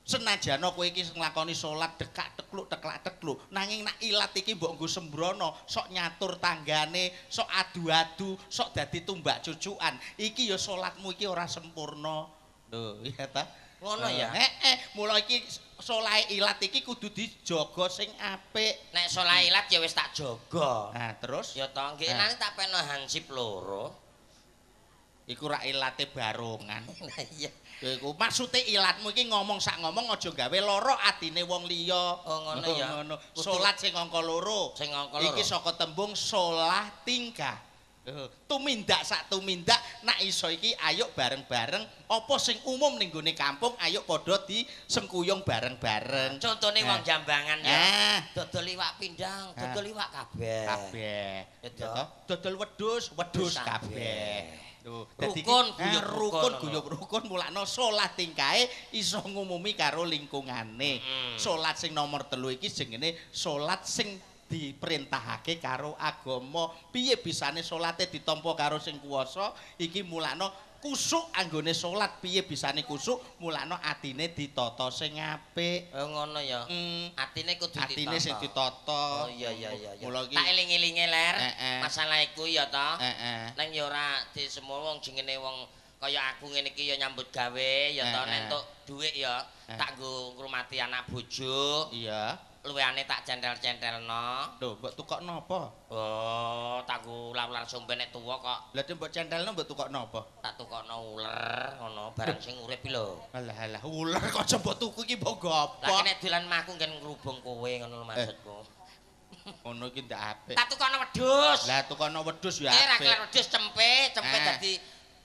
Speaker 7: Senajana kowe iki nglakoni salat dekak tekluk teklak tekluk, nanging nek ilat iki mbok nggo sembrono, sok nyatur tanggane, sok adu-adu, sok dadi tumbak cucukan. Iki ya salatmu iki ora sempurna. Lho, iya ta?
Speaker 6: Ngono ya.
Speaker 7: Heeh, mula iki solahe ilat iki kudu dijaga sing apik.
Speaker 6: Nek solahe ilat ya wis tak jaga.
Speaker 7: Nah, terus
Speaker 6: ya to, nggih nang tak peno hansip loro.
Speaker 7: Iku rak ilate barongan.
Speaker 6: Lah iya.
Speaker 7: Iku maksude ilatmu iki ngomong sak ngomong aja gawe lara atine wong liya.
Speaker 6: Oh ngono ya.
Speaker 7: Ngono. Salat sing angka 2.
Speaker 6: Sing angka 2.
Speaker 7: Iki saka tembung solah tingkah. Tumindak sak tumindak nak iso iki ayo bareng-bareng apa sing umum ning gone kampung ayo padha disengkuyung bareng-bareng.
Speaker 6: Contone wong Jambangan ya. Dodol iwak pindang, dodol iwak kabeh.
Speaker 7: Kabeh. Ya toh? Dodol wedhus, wedhus kabeh. Dadi
Speaker 6: rukun, guyub
Speaker 7: rukun, guyub rukun mulakno salat tingkae iso ngumumi karo lingkungane. Salat sing nomor 3 iki jenenge salat sing diperintahake karo agama. Piye bisane salate ditampa karo sing kuwasa? Iki mulakno kusuk anggone salat piye bisane kusuk mulakno atine ditata sing apik.
Speaker 6: Oh ngono ya. Atine kudu ditata.
Speaker 7: Atine sing ditata.
Speaker 6: Oh iya iya iya. Tak eling-elinge ler. Masalah iku ya ta. Nang ya ora di semua wong jengene wong kaya aku ngene iki ya nyambut gawe ya ta nek entuk dhuwit ya tak nggo ngrumati anak bojo.
Speaker 7: Iya.
Speaker 6: Luwihane tak centel-centelno.
Speaker 7: Lho, mbok tukokno apa?
Speaker 6: Oh, tak nggo ular-ular sombe nek tuwa kok.
Speaker 7: Lah mbok centelno mbok tukokno apa?
Speaker 6: Tak tukokno uler ngono, barang sing urip iki lho.
Speaker 7: Alah alah, uler kok aja mbok tuku iki mbok nggo apa?
Speaker 6: Lah nek dolan mah aku nggen ngrubung kowe ngono lho maksudku.
Speaker 7: Ngono iki ndak apik.
Speaker 6: Tak tukokno wedhus.
Speaker 7: Lah tukokno wedhus ya apik.
Speaker 6: Ra kelar wedhus cempe, cempe dadi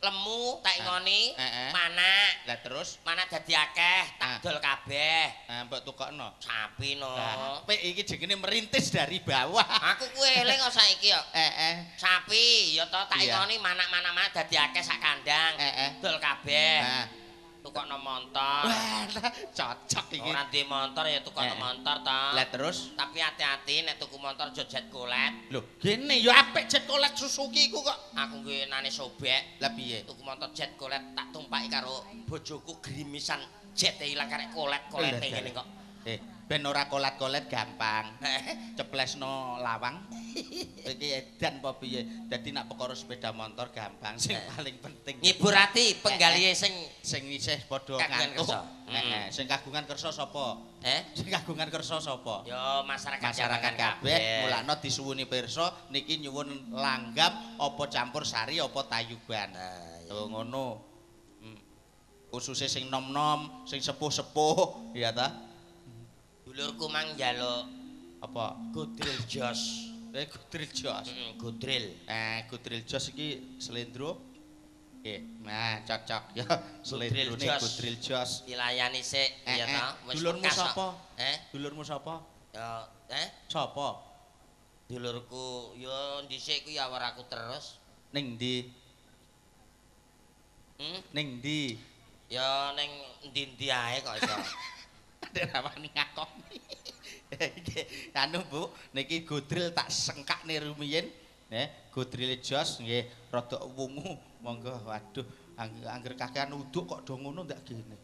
Speaker 6: lemu tak ingoni, manak.
Speaker 7: Lah terus
Speaker 6: manak dadi akeh, tak dol kabeh.
Speaker 7: Mbok tukokno
Speaker 6: sapi no.
Speaker 7: Lah apik iki jenenge merintis dari bawah.
Speaker 6: Aku kuwi eling kok saiki ya. Sapi ya to tak ingoni manak-manak dadi akeh sak kandang. Dol kabeh. Tukokno montor.
Speaker 7: Wah, cocok iki.
Speaker 6: Ora duwe montor ya tukokno montor to.
Speaker 7: Lah terus
Speaker 6: tapi hati-hati nek tuku montor aja jet kolet.
Speaker 7: Lho, gene ya apik jet kolet Suzuki iku kok.
Speaker 6: Aku nggenane sobek.
Speaker 7: Lah piye?
Speaker 6: Tuku montor jet kolet tak tumpaki karo bojoku grimisan jete ilang karek kolet-kolete ngene kok.
Speaker 7: Ben ora kolat-kolet gampang. Ceplesno lawang. Iki edan apa piye? Dadi nak perkara sepeda motor gampang. Sing paling penting
Speaker 6: ngibur ati penggalihe sing
Speaker 7: sing isih padha ngantuk. Heeh, sing kagungan kersa sapa? Sing kagungan kersa sapa?
Speaker 6: Ya masyarakat
Speaker 7: kabeh. Mulakno disuwuni pirsa niki nyuwun langgam apa campur sari apa tayuban. Lho ngono. Khususe sing nom-nom, sing sepuh-sepuh, ya ta?
Speaker 6: Dulurku mang njaluk
Speaker 7: apa?
Speaker 6: Godril jos.
Speaker 7: Godril jos.
Speaker 6: Godril.
Speaker 7: Godril jos iki slendro. Nggih. Nah, cocok ya. Slendrone godril jos.
Speaker 6: Dilayani sik ya ta.
Speaker 7: Dulurmu sapa? Dulurmu sapa?
Speaker 6: Ya,
Speaker 7: Sapa?
Speaker 6: Dulurku ya dhisik ku ya awar aku terus.
Speaker 7: Ning ndi? Ning ndi?
Speaker 6: Ya ning endi-endi ae kok iso.
Speaker 7: Rawani ngakoni. Iki anu Bu, niki godril tak sengkakne rumiyin, nggih, godrile jos nggih rada wungu. Monggo, waduh, angger kakean uduk kok do ngono ndak gene.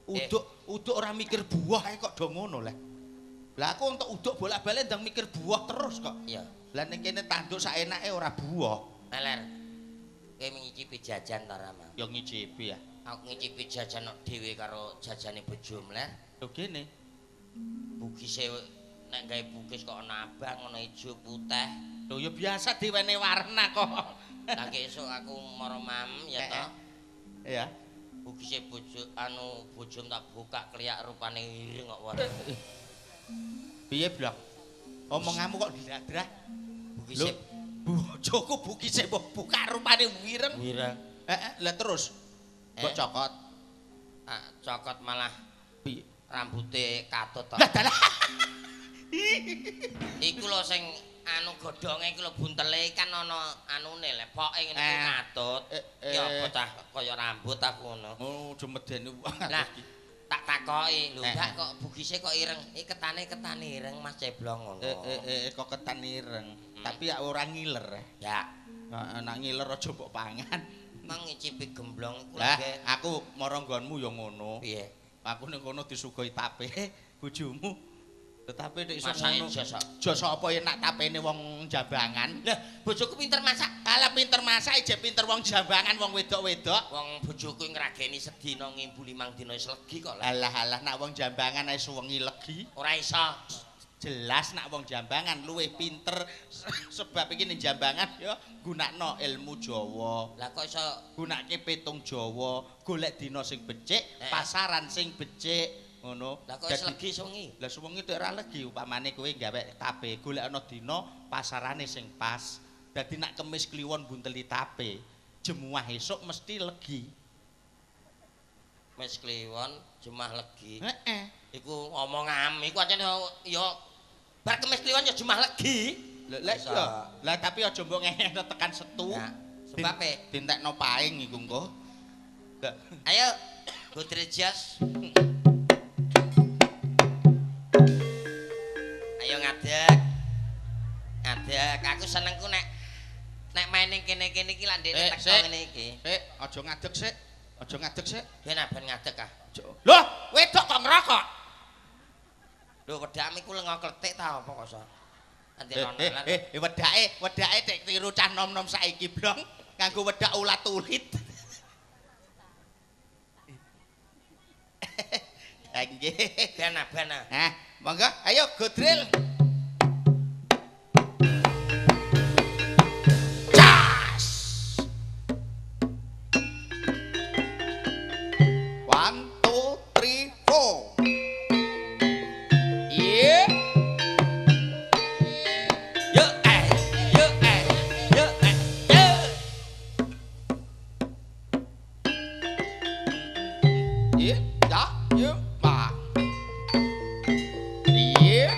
Speaker 7: Uduk, uduk ora mikir buah ae kok do ngono lah. Lah aku untuk uduk bolak-balik ndang mikir buah terus kok.
Speaker 6: Iya.
Speaker 7: Lah ning kene tanduk saenake ora buah.
Speaker 6: Meler. Kowe ngicipi jajan ta ora, Mang?
Speaker 7: Ya ngicipi ya.
Speaker 6: Aku ngicipi jajan dhewe karo jajane bojomu ler.
Speaker 7: Lho gene.
Speaker 6: Bugise nek gawe bugis kok ana abang, ana ijo, putih.
Speaker 7: Lho ya biasa diwene warna kok.
Speaker 6: Lah esuk aku mara mam ya ta.
Speaker 7: Iya.
Speaker 6: Bugise bojo anu bojom tak buka kliak rupane ireng kok warna.
Speaker 7: Piye, Blok? Omonganmu kok diladrah?
Speaker 6: Bugise
Speaker 7: bojoku bugise mbok buka rupane wireng.
Speaker 6: Wireng.
Speaker 7: Heeh, lah terus mbok cokot.
Speaker 6: Ah, cokot malah
Speaker 7: piye?
Speaker 6: Rambute katut to.
Speaker 7: Lah dalah.
Speaker 6: Iku lho sing anu godhonge iku lho buntele kan ana anune lepoke ngene iku katut. Ya apa cah kaya rambut aku ngono.
Speaker 7: Oh, jemedeni.
Speaker 6: Lah tak takoki, lho Mbak kok bugise kok ireng? Iki ketane ketan ireng Mas Ceblong ngono.
Speaker 7: Kok ketan ireng. Tapi ya ora ngiler.
Speaker 6: Ya.
Speaker 7: Heeh, nek ngiler aja mbok pangan.
Speaker 6: Mang ngicipi gemblong iku
Speaker 7: lho. Aku mara nggonmu ya ngono.
Speaker 6: Piye?
Speaker 7: Aku ning kono disuguhi tape bojomu. Tetapi nek iso ngono.
Speaker 6: Jos
Speaker 7: apa ya nak tapene wong Jambangan?
Speaker 6: Lah, bojoku pinter masak.
Speaker 7: Alah pinter masak ije pinter wong Jambangan wong wedok-wedok.
Speaker 6: Wong bojoku ngrageni sedina ngimbu 5 dina wis legi kok.
Speaker 7: Alah alah nak wong Jambangan ae suwengi legi.
Speaker 6: Ora iso.
Speaker 7: Jelas nak wong Jambangan luwih pinter sebab iki ning Jambangan ya gunakno ilmu Jawa.
Speaker 6: Lah kok iso
Speaker 7: gunake petung Jawa, golek dina sing becik, pasaran sing becik, ngono.
Speaker 6: Lah kok iso legi suwengi?
Speaker 7: Lah suwengi tek ora legi upamane kowe gawe tape, golekno dina pasarane sing pas. Dadi nak Kemis Kliwon bunteli tape, jemuah esuk mesti legi.
Speaker 6: Kemis Kliwon jemah legi.
Speaker 7: Heeh.
Speaker 6: Iku ngomong ami iku ancen ya bar Kemis Kliwon ya jemah legi.
Speaker 7: Lha lha iya. Lah tapi aja mbok ngehno tekan setu.
Speaker 6: Sebabe
Speaker 7: dintekno paing iku engko.
Speaker 6: Ayo Putri Jos. Ayo ngadeg. Ngadeg. Aku senengku nek nek main ning kene-kene iki lak ndekne teko ngene iki.
Speaker 7: Sik, aja ngadeg sik. Aja ngadeg sik.
Speaker 6: Ben ben ngadeg ah.
Speaker 7: Loh, wedok kok ngerokok?
Speaker 6: Lho wedakmu iku lenga kletik ta apa kok iso?
Speaker 7: Wedake, wedake tek tiru cah nom-nom saiki blong nganggo wedak ulat tulit. Nggih.
Speaker 6: Ben ben.
Speaker 7: Hah, monggo ayo godril. Cas. 1 2 3 4. Yeah.
Speaker 6: Yo yo yo yo.
Speaker 7: Yeah, ya, yo, ba. Yeah.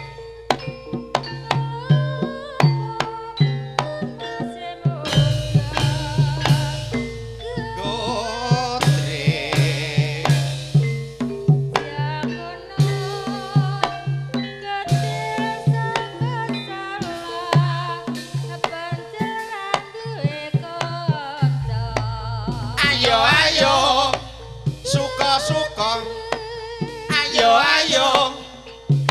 Speaker 7: Ayo ayo suka-suka, ayo ayo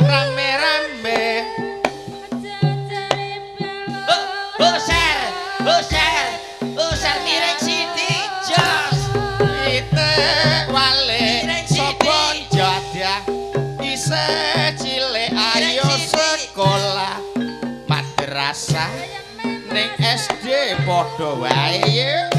Speaker 7: rame-rame.
Speaker 6: Boser, boser, boser miring siti jos.
Speaker 7: Pitik wale sapa jadah isih cilik ayo sekolah madrasah ning SD padha wae.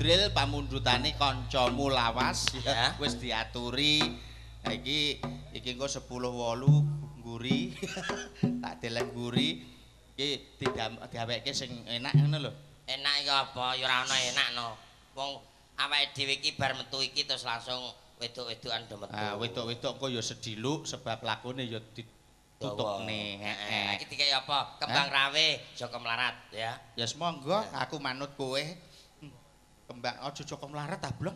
Speaker 7: Jibril pamundhutane kancamu lawas
Speaker 6: Ya.
Speaker 7: wis diaturi. Ha iki iki engko 10.8 ngguri. Tak deleng ngguri. Iki diaweke sing enak ngono lho.
Speaker 6: Enak iki apa? Ya ora ono enak no. Wong awake dhewe iki bar metu iki terus langsung wedok-wedokan do metu.
Speaker 7: Ah, wedok-wedok engko ya sediluk sebab lakone ya ditutupne.
Speaker 6: Heeh. Iki dikek apa? Kembang rawe, Joko Melarat ya.
Speaker 7: Ya semonggo aku manut kowe. Kembang aja Joko Melarat ta, Blong.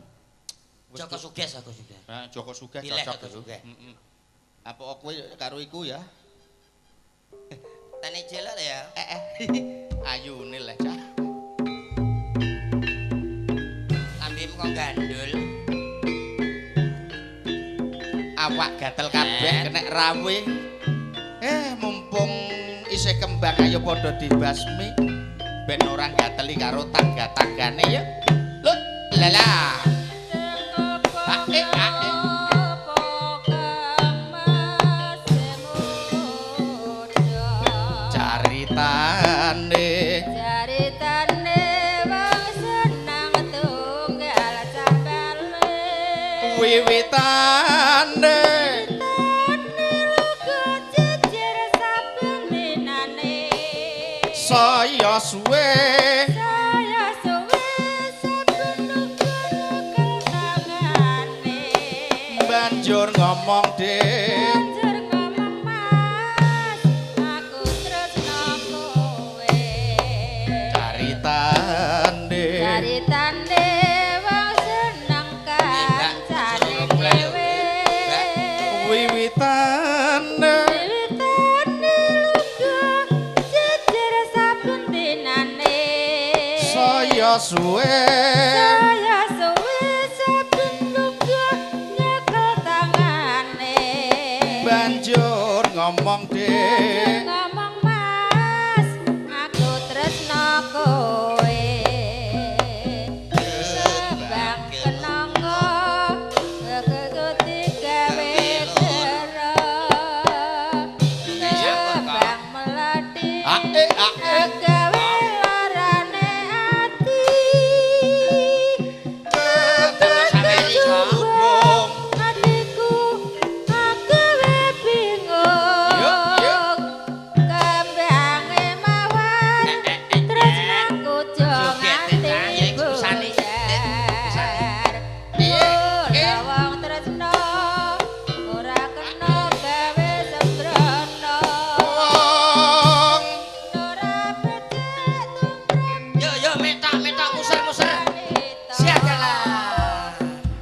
Speaker 6: Joko Sugih, Joko Sugih.
Speaker 7: Heeh, Joko Sugih
Speaker 6: Pilih
Speaker 7: cocok
Speaker 6: Joko
Speaker 7: iku.
Speaker 6: Sugih.
Speaker 7: Heeh. Apa kowe karo iku ya?
Speaker 6: Tene jelek ya.
Speaker 7: Ayune leh, Cah.
Speaker 6: Lambemu kok gandul.
Speaker 7: Awak gatel kabeh kena rawe. Mumpung isih kembang ayo padha dibasmi. Ben ora gateli karo tangga-tanggane ya. Lho, lala. Ae, ae. Caritane
Speaker 8: Caritane wong seneng tunggal cambale.
Speaker 7: Wiwitane saya suwe
Speaker 8: Saya suwe saben nunggu tangane.
Speaker 7: Banjur ngomong dik.
Speaker 8: Banjur ngomong Mas, aku tresno kowe.
Speaker 7: Caritane
Speaker 8: Caritane wong seneng kancane dhewe.
Speaker 7: Wiwitane
Speaker 8: Wiwitane luga jejer saben dinane.
Speaker 7: saya suwe
Speaker 8: Saya suwe saben luga nyekel tangane.
Speaker 7: Banjur ngomong dik.
Speaker 8: Ngomong Mas, aku tresno kowe. Kembang kenanga kekuti gawe gera. Kembang melati
Speaker 7: Ae, ae.
Speaker 8: gawe larane ati.
Speaker 7: Kebung
Speaker 8: Atiku agawe bingung.
Speaker 7: Yo, yo.
Speaker 8: Kembange mawar tresnaku jo
Speaker 6: Joget,
Speaker 8: nganti
Speaker 6: ya, iku usane.
Speaker 8: buyar.
Speaker 7: Piye?
Speaker 8: Ora wong tresno ora kena gawe sembrono.
Speaker 7: Wong
Speaker 8: Ora becik tumrap
Speaker 6: Yo yo metok metok muser-muser.
Speaker 8: wanita.
Speaker 6: Siagalah.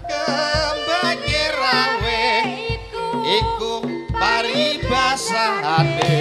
Speaker 7: Kembange rawe
Speaker 8: Iku
Speaker 7: iku paribasane.